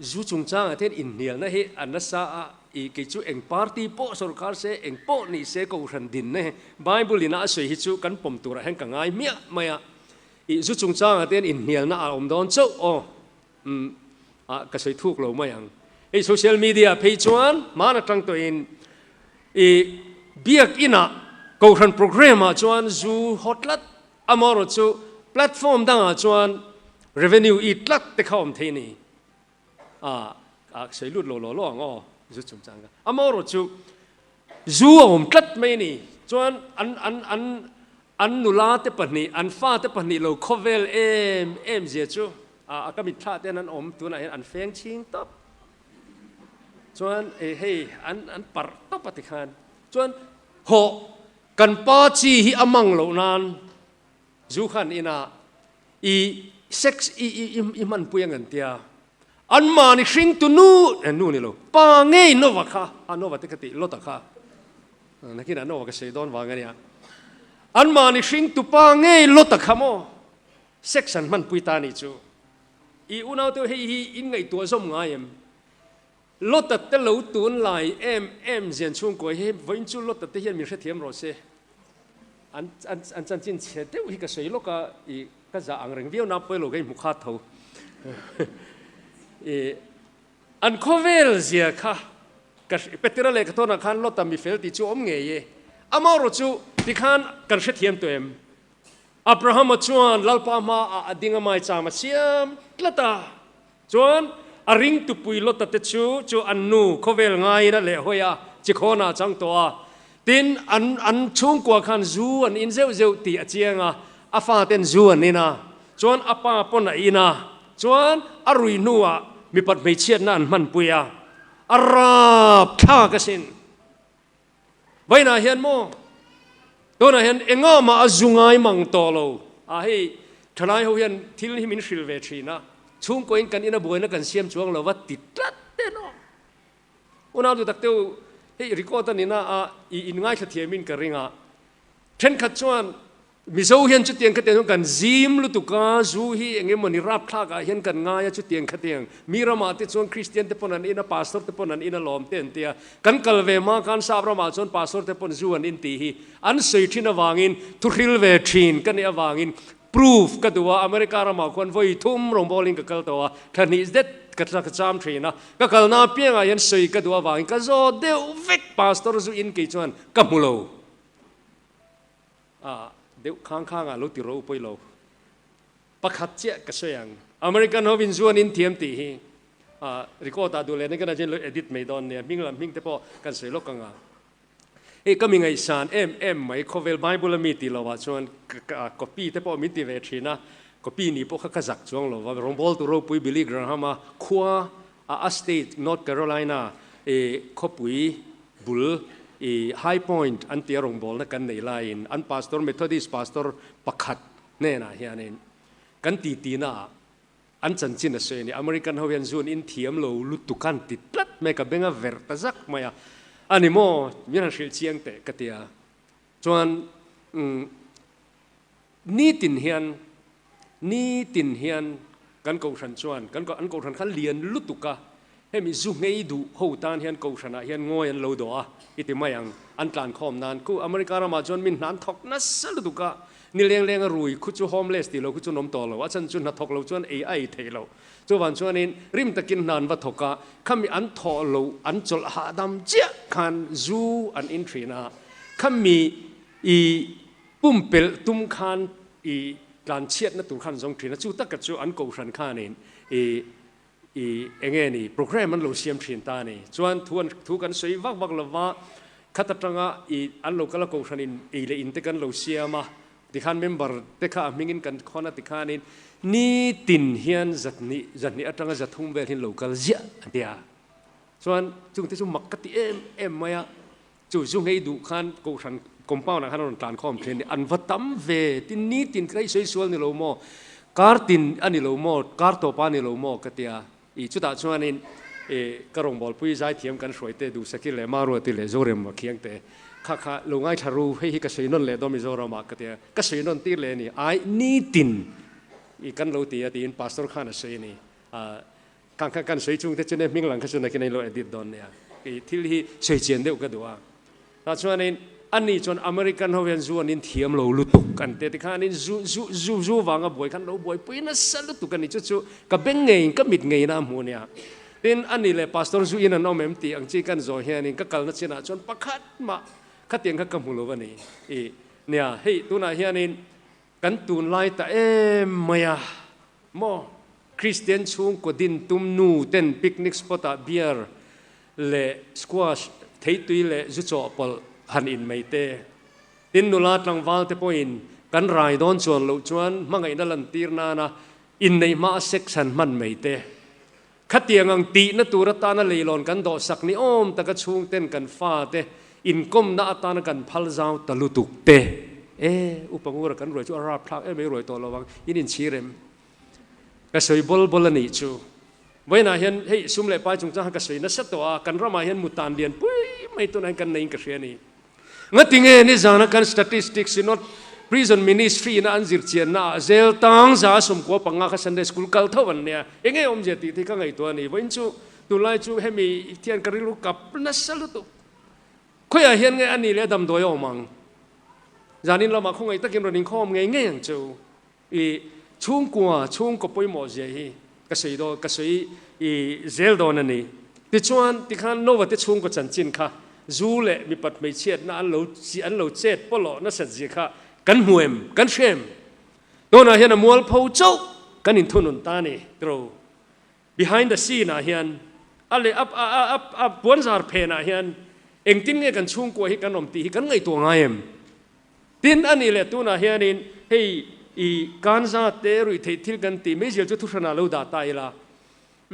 Zu chungchangah te hian inhnialna hi a nasa a, i kei chu eng party pawh sorkar se, eng pawh ni se kohhran dinna hi Bible ina a sawi hi chu kan pawm turah hian ka ngai hmiah mai a. I zu chungchangah te hian inhnialna a awm dawn chauh aw. Umm ah ka sawi thuk lo mai ang. Hei social media phei chuan hman atang tawhin i biak inah kohhran program ah chuan zu haw tlat amaherawh chu platform dangah chuan revenue i tlat te kha awm thei a ni. Ah ah ka sawi lut lo law law ang aw zu chungchang kha. Amaherawh chu zu a awm tlat mai a ni. Chuan an an an An nula te pahnih, an fa te pahnih lo khawvel em em zia chu a ka mitthla ten an awm, tunah hian an feng chhing tawp. Chuan e hei an an parh tawp a tikhan chuan hawh kan pa chi hi a mang loh nan zu khan inah i sex i i i hmanpui ang an tia. Anmahni hringtu nu, nu ni lo, pa ngei Nova kha, a Nova te ka tih, Lota kha, nakinah Nova ka sawi dawn vang a nia. Anmahni hringtu pa ngei Lota kha maw sex an hmanpui ta nih chu. I unaute hei hi in ngaihtuah zawm ngai em? Lota te lo tun lai em em zian chhungkawi hi vawiin chu Lota te hian min hrethiam rawh se. An an an chanchin chhe deuh hi ka sawi lawk a, i ka zah ang reng viau na pawilo ka inhmu khat tho. I an khawvel zia kha ka Petera leh ka tawnah khan Lota mi fel tih chu awm ngei e. Amaherawh chu tikhan kan hrethiam tawh em? Abrahama chuan Lalpa hmaah a ding a maicham a siam tlat a. Chuan a ringtupui Lota te chu chu an nu khawvel ngaiin a lehhawi a, chikhawnah a chang tawh a. Tin, an an chhungkua khan zu an in zeuh zeuh tih a chiang a, a faten zu an in a, chuan a pa pawn a in a, chuan a rui hnuah mipat hmeichhiatna an hmanpui a, a rap thlak asin. Vainah hian maw? Tunah hian engah mah a zu ngai mang tawh lo. A hei thalai ho hian thil hi min hrilh ve thin a, chhungkawiin kan ina buaina kan siam chuang lo va ti tlat te no. Unau duh tak teu hei record a nina a i inngaithla thiamin ka ring a, thenkhat chuan Mizo hian chutiang khatiang chuan kan zim lutuk a, zu hi eng emawni rapthlak ah hian kan ngai a chutiang khatiang. Mi ramah te chuan Kristian te pawn an in a, Pastor te pawn an in a lawm te an ti a. Kan kal ve hma khan Sap ramah chuan Pastor te pawn zu an in tih hi an sawi thin avangin thuhril ve thin ka nih avangin proof ka duh a, America ramah khuan vawi thum rawngbawlin ka kal tawh a, thla hnih zet ka ka cham thin a, ka kalna apiangah hian sawi ka duh avangin ka zawt deuh vek Pastor zu in kei chuan ka hmu lo. A deuh khang khang ah lo ti ro pawi lo. Pakhat chiah ka sawi ang. American ho in zuan in thiam tih hi a record ah duh leh na kan lo edit mai dawn nia. Hming lam hming te pawh kan sawi lawk ang a. Hei ka mi ngaihsan em em mai khawvel Bible a mi tih lo ah chuan copy te pawh min ti ve thin a. Copy ni pawh kha ka zak chuang lo va. Rawngbawltu ropui Billy Graham a khua a a state North Carolina i khawpui bul i High Point an tia rawngbawlna kan nei laiin an pastor Methodist pastor pakhat hnenah hianin kan titi naah an chanchin a sawi a ni. American ho hian zu an inthiam lo lutuk an ti tlat mai, ka beng a verh ta zak mai a, a ni maw min han hrilh chiang teh ka ti a. Chuan Nitin hian, nitin hian kan kohhran chuan, kan an kohhran kha lian lutuk a, hemi zu nghei duh ho tan hian kohhranah hian ngawi an lo dawh a, i ti mai ang, an tlan khawm nan. Khu America ramah chuan min hna an thawk nasa lutuk a, ni leng leng a rui khu chu homeless tih lo khu chu an awm tawh lo, a chhan chu hna thawk lo chuan ei a ei theih loh. Chuvang chuanin rim takin hna an va thawk a, khami an thawh loh an chawlh hahdam chiah khan zu an in thin a, khami i Pumpelh tum khan i tlanchhiatna tur khan zawng thin a, chu taka chu an kohhran khanin i i enge ni program an lo siam thin ta a ni. Chuan thu an thu kan sawi vak vak lova, khat atanga i an lo kal a kohhranin ei leh in te kan lo siam a, tikhan member te kha a hmingin kan khawn a tikhanin nitin hian zahnih zahnih atanga zathum vel hin lo kal ziah a tia. Chuan chungte chu mak ka ti em em mai a. Chu zu ngei duh khan kohhran compound ah khan a rawn tlan khawm thin a ni. An va tam ve, tin nitin ka i sawi sual ni lo maw, kar tin a ni lo maw, kar tawp a ni lo maw ka ti a. I chutah chuanin i ka rawngbawlpui zaithiam kan hruaite Duhsaki leh Maruati leh Zorem a khiang te kha kha lo ngaithla ru, hei hi ka sawi nawn leh dawn Mizoramah ka ti a, ka sawi nawn tir leh a ni. Ai nitin i kan lo ti a tiin Pastor khan a sawi a ni. Khang kha kan sawi chung te chu nia hming lang kha chu nakin a inlo edit dawn nia. Kei thil hi sawi chian deuh ka duh a. Tah chuanin ani chuan American ho hian zu an inthiam lo lutuk an ti a, tikhanin zu zu zu zu vanga buai khan lo buaipui nasa lutuk a ni. Chu chu ka beng ngeiin ka mit ngeiin a hmu nia. Tin, ani leh Pastor zu in an awm em tih ang chi kan zawh hianin ka kalna chinah chuan pakhat mah khatiang kha ka hmu lo a ni. I nia, hei tunah hianin kan tunlai ta em mai a maw? Kristian chhungkaw din tum nu ten picnic spot ah beer leh squash, theitui leh zu chawhpawlh han in mai te. Tin nula tlangval te pawhin kan rai dawn chuan loh chuan hmangaihna lantir nana inneih hma a sex han hman mai te. Khatiang ang tihna tur atana leilawn kan dawhsak ni awm taka chhungten kan fate inkawmna atana kan phal zau ta lutuk te. E, upa ngura kan ruai chu a rapthlak em mai ruai tawh lo ang, in inchhir em? Ka sawi bawl bawl a nih chu. Vawiinah hian hei sum leh pai chungchang kha ka sawi nasa tawh a, kan ramah hian mutan lian pui mai tunah hian kan neiin ka hria a ni. Ngatinge nizana kan statistics Synod Prison Ministry ina an zirchianna ah zel tang 95 kha Sunday School kal tho an nia. Enge awmzia tih te hi ka ngaihtuah a ni. Vawiin chu tunlai chu hemi thian ka rilru kap nasa lutuk. Khawiah hian nge a nih leh a damdawi a awm ang? Zanin lamah khawngaih takin rawn inkhawm ngei ngei ang chu. I chhungkua, chhungkaw pawimawh zia hi ka sawi dawn, ka sawi i zel dawn a ni. Tichuan, tikhan Nova te chhungkaw chanchin kha zu leh mipat hmeichhiatna an lo chi an lo chet pawlawh nasat zia kha kan hmu em? Kan hre em? Tunah hian a mualpho chauh kan inthunun ta a ni tiro. Behind the scene ah hian a leh a a a a puanzar phenah hian engtin nge kan chhungkua hi kan awm tih hi kan ngaihtuah ngai em? Tin, a nih leh tunah hianin hei i kanza te ruih theih thil kan tih mai zel chu thuhranah lo dah ta ila.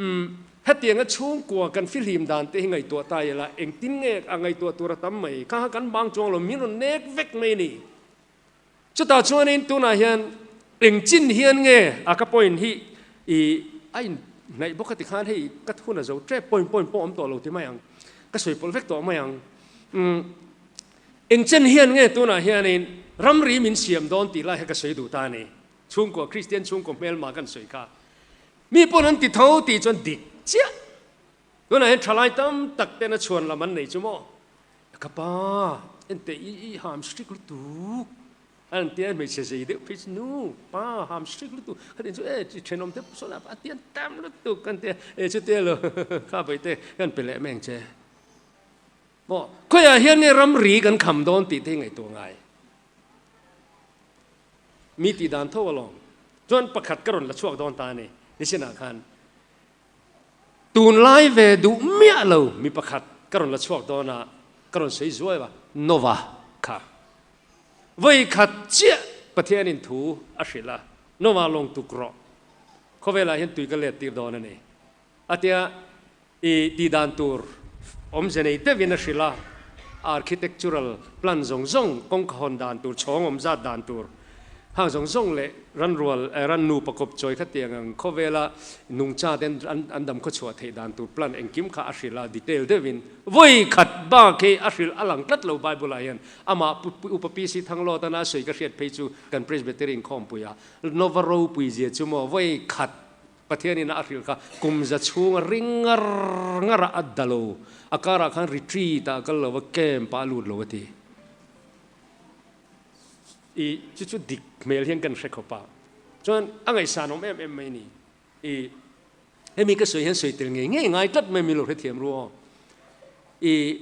Umm, hetianga chhungkua kan fihlim dan te hi ngaihtuah ta ila, engtin nge a ngaihtuah tur a tam mai? Kha kha kan bang chuang lo, min rawn nek vek mai a ni. Chutah chuanin tunah hian engchin hian nge a ka point hi i a inhnaih bawk a tikhan hei ka thun a zo tep point point pawh awm tawh lo ti mai ang, ka sawi pawlh vek tawh mai ang. Umm. Engchen hian nge tunah hianin ramri min siam dawn tih lai kha ka sawi duh ta a ni. Chhungkua, Kristian chhungkaw hmelma kan sawi kha. Mi pawn an ti tho tih chuan dik chiah. Tunah hian thalai tam tak ten a chhuan lam an nei chu maw? Ka pa, enteh i i ham strict lutuk. An ti a, hmeichhe zei deuh phei chu nu, pa ham strict lutuk. Khatin chu e thenawm te sawn a tian tam lutuk kan ti a, e chutia lo kha bawihte kan pe leh mai ang che. Maw, khawiah hian nge ramri kan kham dawn tih te hi ngaihtuah ngai. Mi tih dan tho alawm. Chuan pakhat ka rawn la chhuak dawn ta a ni, nisinah khan tunlai ve duh miah lo mi pakhat ka rawn la chhuak dawn a, ka rawn sawi zuai va, Nova kha. Vawi khat chiah Pathianin thu a hrilh a, Nova lawng tuk rawh, khawvelah hian tui ka let tir dawn a ni. A tia i tih dan tur awmze nei deuhin a hrilh a, architectural plan zawng zawng, kawngka hawn dan tur, chhawng awm zat dan tur, hang zawng zawng leh ranrual, rannu pakawp chawi kha tiang ang khawvela nungcha te an dam khawchhuah theih dan tur plan engkim kha a hrilh a, detail deuhin vawi khat bak hi a hrilh a lang tlat lo Bible ah hian. Amah Upa PC Thanglawtana a sawi ka hriat phei chu kan Presbytery inkhawmpuia Nova ropui zia chu maw vawi khat Pathianin a hrilh kha kum za chhunga ring ngar ngar a a da lo. A karah khan retreat ah a kal lo va, camp ah a lut lo a ti. I chu chu dik hmel hian kan hre khawp a. Chuan a ngaihsan awm em em mai ni. I hemi ka sawi hian sawi tel ngei ngei ngai tlat mai mi lo hrethiam ru aw. I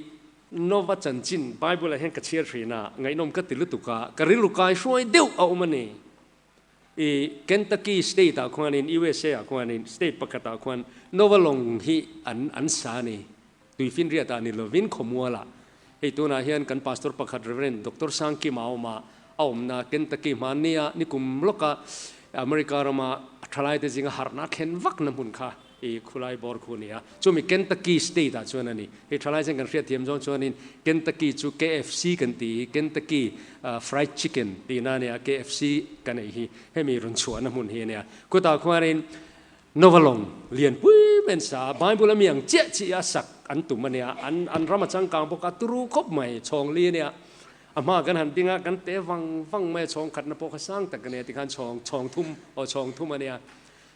Nova chanchin Bible ah hian ka chhiar thin a, ngaihnawm ka ti lutuk a, ka rilru kai hruai deuh a awm a ni. I Kentucky state ah khuanin USA ah khuanin state pakhat ah khuan Nova lawng hi an an sa a ni. Tuifinriat ah ni lovin khawmual ah. Hei tunah hian kan pastor pakhat Rev. Doctor Sangkima a awm a, a awmna Kentucky hmannia nikum lawka America rama thalaite zinga harhna thlen vakna hmun kha I khulai bawr khu a ni a, chumi Kentucky state ah chuan a ni. Hei thalai chuan kan hriatthiam zawng chuanin Kentucky chu KFC kan tih hi, Kentucky Fried Chicken tihna a nia, KFC kan ei hi hemi rawn chhuahna hmun hi a nia. Khutah khuanin Nova lawng lian pui mai an sa a, Bible a mi ang chiah chiah a sak an tum a nia, an an ram a changkang bawk a, turu khawp mai, chhawng li a nia. A hma kan han ding a, kan te vang vang mai a, chhawng khatna pawh kha sang tak a nia, tikhan chhawng chhawng thum aw chhawng thum a nia.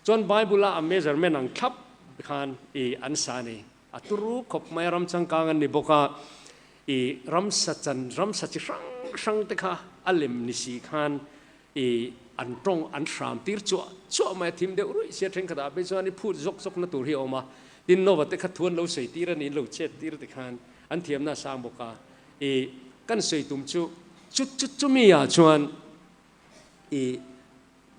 Chuan Bible-a a measurement ang thlap khan i an sa a ni. A turu khawp mai a, ram changkang an ni bawk a, i ramsa chan ramsa chi hrang hrang te kha a lem ni si khan i an tawng an hram tir chuah chuah mai a, thim deuh ruih sia thenkhat ah phei chuan i phut zawk zawk na tur hi a awm a, tin Nova te kha thu an lo sawi tir a ni, an lo chet tir ti khan an thiamna a sang bawk a, i kan sawi tum chu chu chu chumi ah chuan i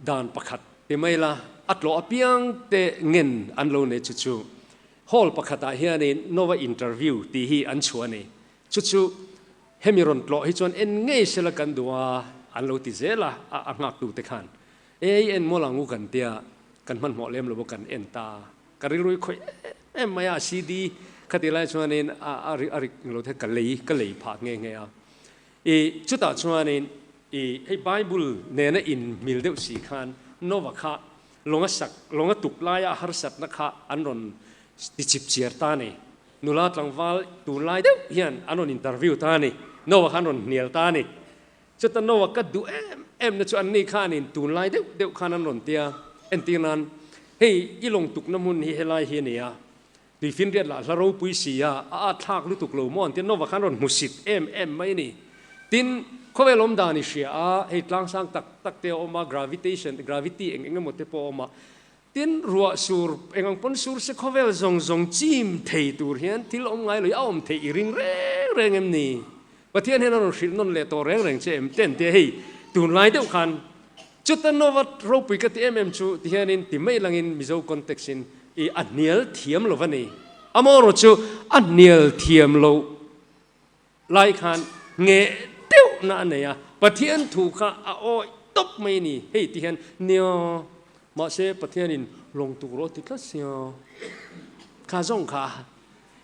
dan pakhat ti mai la, a tlawh apiang te ngen an lo nei chu chu hall pakhatah hianin Nova interview tih hi an chhuah a ni. Chu chu hemi rawn tlawh hi chuan en ngei sela kan duh a, an lo ti zel a, a nghaktu te khan ei en mawl ang u kan tia, kan hmanhmawh lem lo a kan en ta. Ka rilru hi khawih em em mai a, CD khati lai chuanin a rik lo te ka lei ka lei phah nghe nghe a. I chutah chuanin i hei Bible nena in mil deuh si khan Nova kha lawnga sak lawnga tuk laia a harsatna kha an rawn ti chip chiar ta a ni. Nula tlangval tunlai deuh hian an rawn interview ta a ni. Nova kha an rawn hnial ta a ni. Chuta Nova ka duh em em na chu anni khanin tunlai deuh deuh khan an rawn tia. Entir nan hei i lawng tukna hmun hi helai hi a ni a. Tuifinriat lah hla ropui si a, a at thlak lutuk lo maw an tia Nova khan rawn hmusit em em mai a ni. Tin, khawvel awm dan i hria a, hei tlangsang tak tak te a awm a, gravitation, gravity eng eng emaw te pawh a awm a. Tin, ruah sur eng ang pawn sur se khawvel zawng zawng chim thei tur hian thil awm ngai lo hi a awm theih i ring reng reng em ni? Pathian hian a rawn hrilh nawn leh tawh reng reng che em? Ten tia hei tunlai deuh khan chuta Nova ropui ka ti em em chu ti hianin ti mai langin Mizo context in i a hnial thiam lo va ni. Amaherawh chu a hnial thiam loh lai khan ngheh deuhna a nei a, Pathian thu kha a awih tawp mai a ni. Hei ti hian nia, mahse Pathianin lawng tuk rawh a ti tlat sia, kha zawng kha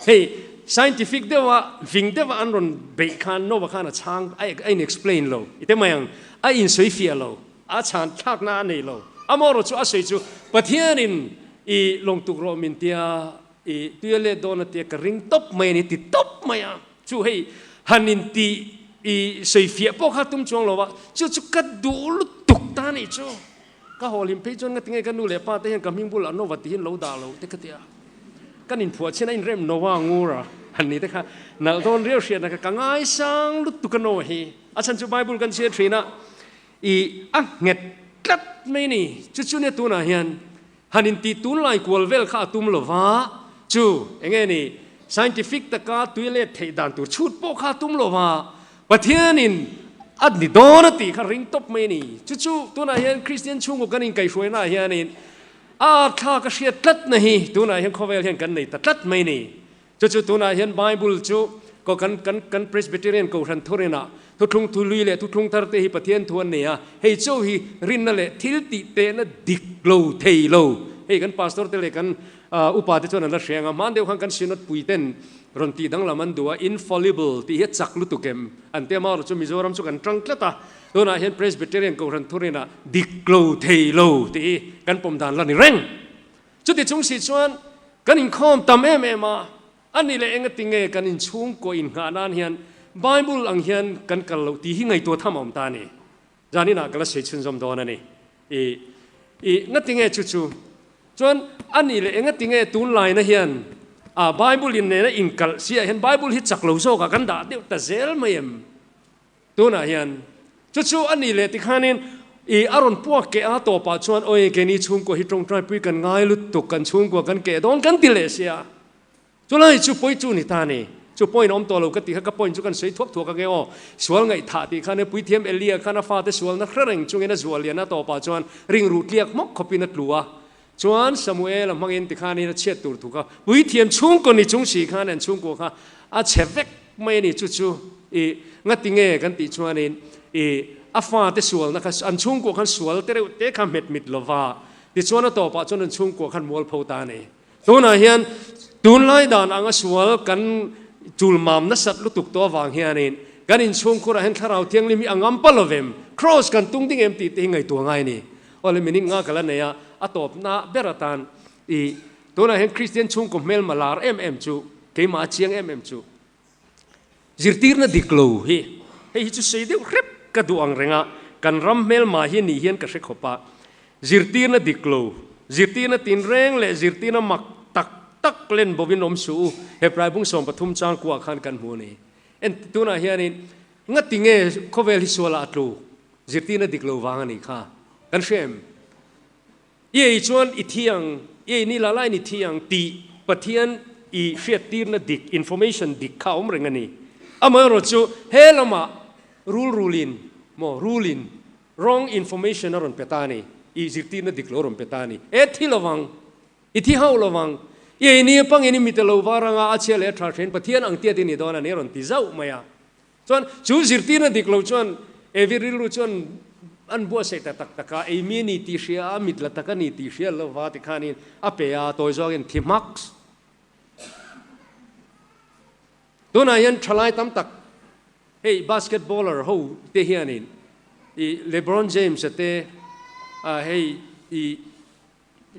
hei scientific deuha ving deuha an rawn beih khan Nova khan a chhang a in explain lo i te mai ang, a insawi fiah lo. A chhan thlakna a nei lo. Amaherawh chu a sawi chu Pathianin i lawng tuk rawh min tia i tuia let dawn a tia ka ring tawp mai a ni ti tawp mai a. Chu hei han in ti i sawi fiah pawh kha tum chuang lo a, chu chu ka duh lutuk ta nih chu. Ka haw hlim phei chuan ngatinge ka nu leh pa te hian ka hming bulah Nova ti hian lo dah lo te ka ti a. Kan inphuah chhin a inrem Nova ngur a han ni te kha nalh dawn riau hriatna kha ka ngaisang lutuk a Nova hi. A chhan chu Bible kan chhiar thin a. I a nghet tlat mai ni. Chu chu nia tunah hian han intih tunlai kual vel kha a tum lo va, chu enge ni scientific taka tui let theih dan tur chhut pawh kha a tum lo va, Pathianin a ni dawn a tih kha ring tawp mai ni. Chu chu tunah hian Kristian chhungkaw kan inkaihhruainaah hianin a thlak a hriat tlatna hi tunah hian khawvel hian kan nei ta tlat mai ni. Chu chu tunah hian Bible chu ko kan kan kan Presbyterian Kohhran thurinah thuthlung thului leh thuthlung thar te hi Pathian thu an nei a, hei chauh hi rinna leh thil tih tehna dik lo thei lo. Hei kan pastor te leh kan upa te chuan an la hre ang a, hman deuh khan kan synod pui ten rawn tih danglam an duh a, infallible tih hi a chak lutuk em an ti a, amaherawhchu chu Mizoram chu kan tang tlat a, tunah hian Presbyterian Kohhran thurinah dik lo thei lo tih hi kan pawm dan la ni reng. Chuti chung si chuan kan inkhawm tam em em a, a ni leh engati nge kan inchhungkaw inghah nan hian Bible ang hian kan kal loh tih hi ngaihtuah tham a awm ta a ni. Zaninah ka la sawi chhunzawm dawn a ni. I, i, ngati nge chu chu? Chuan a ni leh engati nge tunlaina hian a Bible in nena inkalh siah hian Bible hi chak lo zawkah kan dah deuh ta zel mai em? Tunah hian chu chu a ni leh tikhanin i a rawn puak keh a, tawpah chuan awi keini chhungkua hi tawngtaipui kan ngai lutuk, kan chhungkua kan keh dawn kan ti leh sia. Chulai chu pawi chu ni ta ni. Chu point a awm tawh lo ka tih kha ka point chu kan sawi thuak thuak ange aw. Sual ngaihthah tih khan puithiam Elia khan a fate sualna hre reng chungin a zual lian a, tawpah chuan ring ruh tliak hmawk khawpin a tlu a. Chuan Samuel a hmangin tikhanin a chhiat tur thu kha puithiam chhungkaw ni chung si khan an chhungkua kha a chhe vek mai a ni. Chu chu i ngati nge kan tih chuanin i a fate sualna kha an chhungkua khan sual te reuh te kha hmet mit lova tichuan a tawpah chuan an chhungkua khan mualpho ta a ni. Tunah hian tunlai dan anga sual kan chulmam nasat lutuk tawh avang hianin kan inchhungkhurah hian Thlarau Thianghlim hi a ngam pa lovem, Kraws kan tung ding em tih te hi ngaihtuah ngai a ni. Awle minute nga ka la nei a, a tawpna ber atan i tunah hian Kristian chhungkaw hmelma lar em em chu, keimah a chiang em em chu zirtirna dik lo hi, hei hi chu sei deuh hrep ka duh ang reng a, kan ram hmelma hi ni hian ka hre khawp a, zirtirna dik lo, zirtirna tinreng leh zirtirna mak. tak tak len bovin awm suh u. Hebrai bung 13 chang kuah khan kan hmu a ni. En tunah hianin ngati nge khawvel hi sualah a tlu? Zirtirna dik lo vang a nih kha. Kan hria em? I ei chuan i thi ang, i ei ni la laiin i thi ang tih Pathian i hriattirna dik, information dik kha a awm reng a ni. Amaherawhchu he lamah rul rulin maw rulin wrong information a rawn pe ta a ni, i zirtirna dik lo a rawn pe ta a ni. E thi lovang, i thi hauh lovang, i ei ni pangin i mite lo var anga a chhia leh a tha hrein Pathian ang tiat i ni dawn a ni a rawn ti zauh mai a. Chuan chu zirtirna dik lo chuan Evi rilru chuan an buatsaih ta tak tak a, ei mi a ni tih hria a, mit la tak a ni tih hria lo va tikhanin a pe a, tawi zawkin thi hmaks. Tunah hian thalai tam tak hei basketballer ho te hianin i LeBron James a te hei i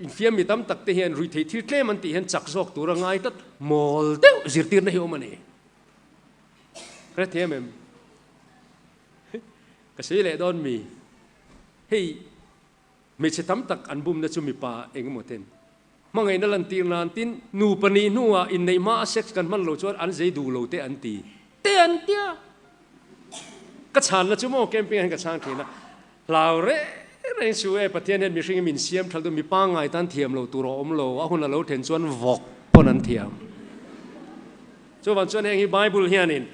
infiam mi tam tak te hian ruihtheih thil tlem an tih hian chak zawk tur a ngai tlat mawl deuh zirtirna hi awm a ni. Hrethiam em? Ka sawi leh dawn mi? Hei hmeichhe tam tak an bumna chu mipa eng emaw ten hmangaihna lantir nan tin nupa nih hnuah inneih hma a sex kan hman lo chuan an zei duh lo te an ti te an tia. Ka chhanna chu maw camping ah hian ka chhang thin a, hlau reng reng suh e, Pathian hian mihring hi min siam thalh duh, mi pangngai tan thiam lo tur a awm lo, a hun a lo then chuan vawk pawn an thiam. Chuvang chuan heng hi Bible hianin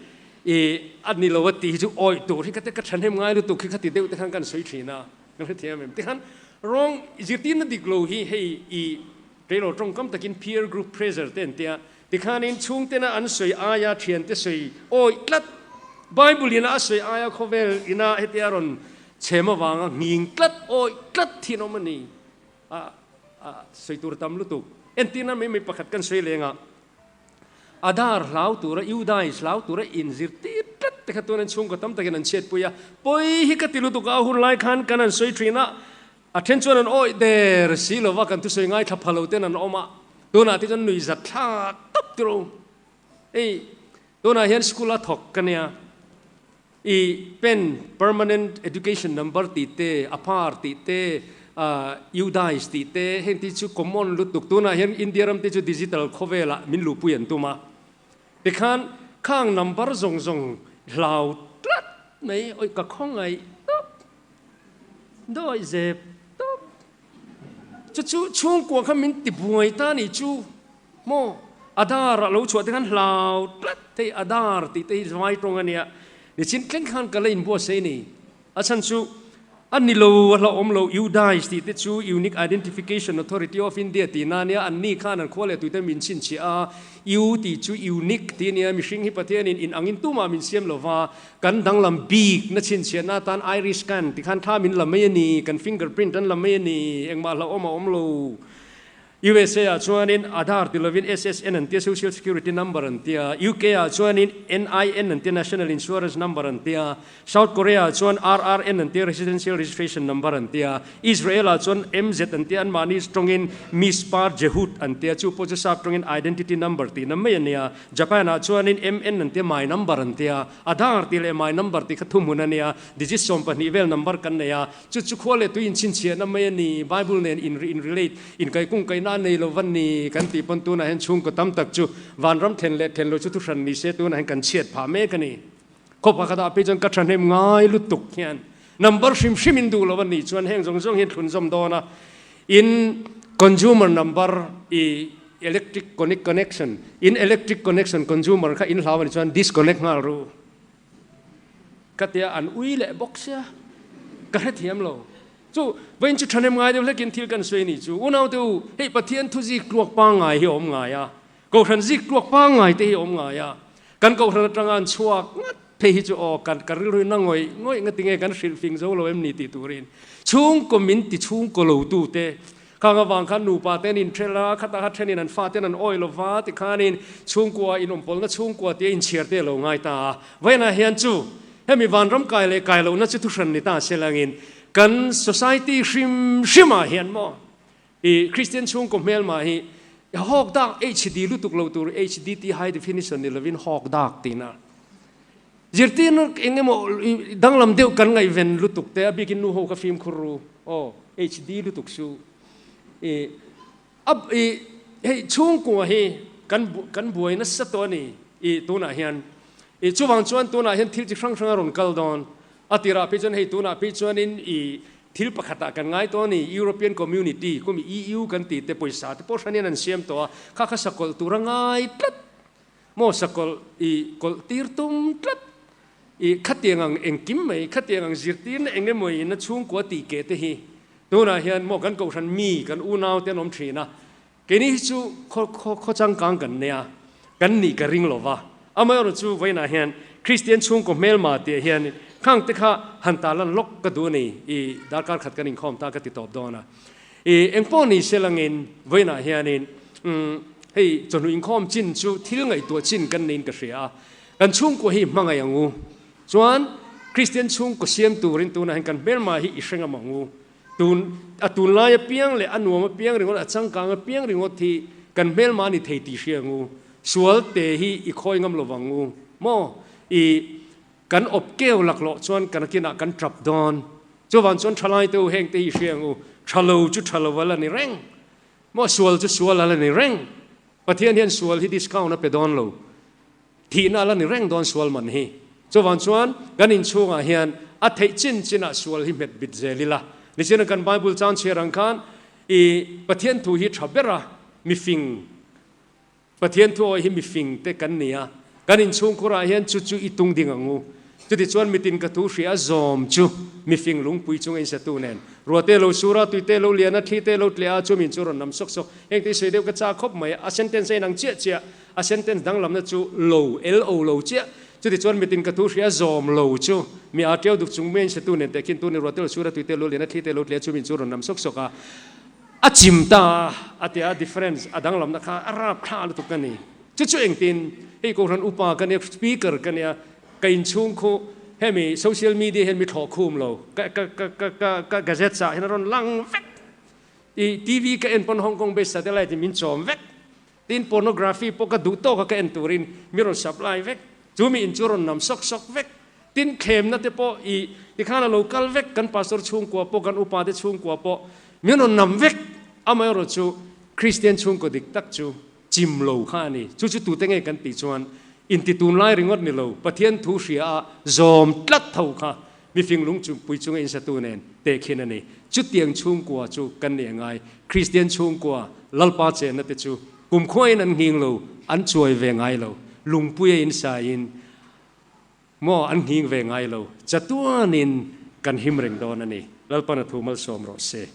i a ni lo a tih hi chu awih tur hi ka te ka thahnem ngai lutuk hi ka ti deuh te khan kan sawi thin a, kan hrethiam em? Tikhan rawng zirtirna dik lo hi hei i Reilo tawngkam takin peer group pressure te an tia, tikhanin chhungtena an sawi aia thiante sawi awih tlat, Bible ina a sawi aia khawvel ina hetia rawn chhem avanga nghing tlat, awih tlat thin awm a ni. A a sawi tur tam lutuk. Entirna mai mai pakhat kan sawi leng a, Adhaar hlau tura, UDISE hlau tura inzirtir tlat te kha tuan an chhungkaw tam takin an chhiatpui a, pawi hi ka ti lutuk a, a hun lai khan kan han sawi thin a, A then chuan an awih der si lova kan thusawi ngaithla pha lo ten an awm a, tunah te chuan nui zat thla tawp tiro. Hei tunah hian school a thawk ka nia, i pen permanent education number tih te, APAR tih te, UDISE tih te heng te chu common lutuk tunah hian India ram te chu digital khawvelah min luhpui an tum a, tikhan khang number zawng zawng hlau tlat mai, awih ka khawngaih tawp. Dawi zep tawp. Chu chu chhungkua kha min ti buai ta ni chu maw? Adhaar a lo chhuah te khan hlau tlat thei Adhaar tih te hi vai tawng a nia. Nichin thleng khan ka la inbuatsaih ni. A chhan chu a ni lo a hlauhawm lo UDISE tih te chu Unique Identification Authority of India tih na nia an ni khan an khua leh tuite min chhinchhiah a. U tih chu unique tih a nia mihring hi Pathianin in angin tumah min siam lo va. Kan danglam bik na chhinchhiahna atan iris scan ti khan thla min la mai a ni, kan finger print an la mai a ni, engmah hlauhawm a awm lo. USA ah chuanin Aadhaar ti lovin SSN an tia, Social Security Number an tia, UK ah chuanin NIN an tia, National Insurance Number an tia, South Korea ah chuan RRN an tia, Residential Registration Number an tia, Israel ah chuan MZ an tia, anmahni tawngin Mispar Jehut an tia, chu pawh chu sap tawngin Identity Number tihna mai a nia. Japan ah chuanin MN an tia, my number an tia, Aadhaar tih leh my number tih kha thuhmun a nia, digit 12 vel number kan nei a, chu chu khua leh tui inchhinchhiahna mai a ni, Bible nen in in relate, inkaihkung kaihna a nei lo va ni kan tih pawn tunah hian chhungkaw tam tak chu vanram thlen leh thlen lo chu thuhran ni se tunah hian kan chhiat phah mek a ni. Khaw pakhatah phei chuan ka thahnem ngai lutuk hian number hrim hrim in duh lo a nih chuan heng zawng zawng hian thlunzawm dawn a, in consumer number i electric connect connection in electric connection consumer kha in hlau a nih chuan disconnect nghal ru ka tia an ui leh bawk sia ka hrethiam lo chu vawiin chu thahnem ngai deuh hlekin thil kan sawi a nih chu unaute u hei Pathian thuzik tluak pangngai hi a awm ngai a Kohhran zik tluak pangngai te hi a awm ngai a, kan kohhran atanga an chhuak ngat phei hi chu aw kan ka rilru in a ngawih ngawih nga tinge kan hrilh fing zo lo em ni tih turin chhungkaw min ti chhungkaw lo tu te khang avang khan nupa te an inhrel a, khatah kha thenin an faten an awih lo va tikhanin chhungkua inawmpawlna chhungkua tia inchhiar te a lo ngai ta a, vawiinah hian chu hemi vanram kai leh kai lohna chu thuhran ni ta se langin kan society hrim hrimah hian maw I Kristian chhungkaw hmelma hi hawk dak HD lutuk lo tur HDT high definition ni lovin hawk dak tina. Zirtirna eng emaw danglam deuh kan ngaihven lutuk te a bikin nu ho kha fimkhur ru aw HD lutuk su. I a i. hei chhungkua hi kan kan buai nasa tawh a ni i tunah hian i chuvang chuan tunah hian thil chi hrang hrang a rawn kal dawn a tirah phei chuan hei tunah phei chuanin i thil pakhatah kan ngai tawh a ni European Community kumi EU kan tih te pawisa te pawh hran hian an siam tawh a kha kha sakawlh tur a ngai tlat maw sakawlh i kawlh tir tum tlat I khatiang ang engkim mai, khatiang ang zirtirna eng emaw in a chhungkua tih keh te hi tunah hian maw kan kohhran mi, kan unau te an awm thin a, keini hi chu khaw khaw khaw changkang kan nia, kan nih ka ring lo va. Amaherawhchu chu vawiinah hian Kristian chhungkaw hmelma tih hian khang te kha han tarlan lawk ka duh a ni, i darkar khat kan inkhawm ta ka ti tawp dawn a. I engpawh ni se langin vawiinah hianin umm hei chawhnu inkhawm chin chu thil ngaihtuah chin kan niin ka hria a, Kan chhungkua hi hmangaih ang u. Chuan Kristian chhungkaw siam turin tunah hian kan hmelma hi i hre ngam ang u. Tun a tunlai apiang leh a nuam apiang ringawt, a changkang apiang ringawt hi kan hmelma a ni thei tih hria ang u. Sual te hi i khawi ngam lo vang u maw? I kan awp keu laklawh chuan kan kinah kan tap dawn. Chuvang chuan thalai te u heng te hi i hria ang u. Tha lo chu tha lo a la ni reng. Maw sual chu sual a la ni reng. Pathian hian sual hi discount a pe dawn lo. Thihna a la ni reng dawn sual man hi. Chuvang chuan kan inchhungah hian a theih chin chinah sual hi hmet bit zel ila. Nichina kan Bible chang chhiar ang khan i Pathian thu hi tha ber a, mifing Pathian thu awi hi mifing te kan ni a. Kan inchhungkhurah hian chu chu i tung ding ang u. Chutichuan mitin ka thu hria zawm chu mifing lungpui chunga insatu nen ruate lo sur a, tuite lo lian a, thlite lo tleh a, chu min chu rawn nam sawk sawk. Heng te i sawi deuh ka chak khawp mai. A sentence a inang chiah chiah. A sentence danglamna chu lo, L-O lo chiah. Chutichuan mitin ka thu hria zawm lo chu mi a tiau duk chung mai insatu nen teh khin tu ni ruate lo sur a, tuite lo lian a, thlite lo tleh a, chu min chu rawn nam sawk sawk a. A chim ta a, a tia difference a danglamna kha a rap thla lutuk a ni. Chu chu engtin hei Kohhran upa ka nia, speaker ka nia, Ka inchhung khu hemi social media hian mi thlawh khum lo, ka ka ka ka ka ka gazettes ah hian a rawn lang vek. I TV ka en pawn Hong Kong based satellite in min chawm vek. Tin pornography pawh ka duh tawk a ka en turin mi rawn supply vek. Chu mi in chu rawn nam sawk sawk vek. Tin thlemna te pawh i tikhan a lo kal vek kan pastor chhungkua pawh kan upa te chhungkua pawh min rawn nam vek. Amaherawhchu chu Christian chhungkaw dik tak chu Chim lo kha a ni. Chu chu tute nge kan tih chuan inti tunlai ringawt ni lo, Pathian thu hria a zawm tlat tho kha mifing lung pui chunga insatu nen tehkhin a ni. Chutiang chhungkua chu kan ni angai. Kristian chhungkua Lalpa chenna te chu kumkhuain an nghing lo, an chuai ve ngai lo. Lungpuia insaiin maw an nghing ve ngai lo. Chatuanin kan him reng dawn a ni. Lalpan a thu malsawm rawh se.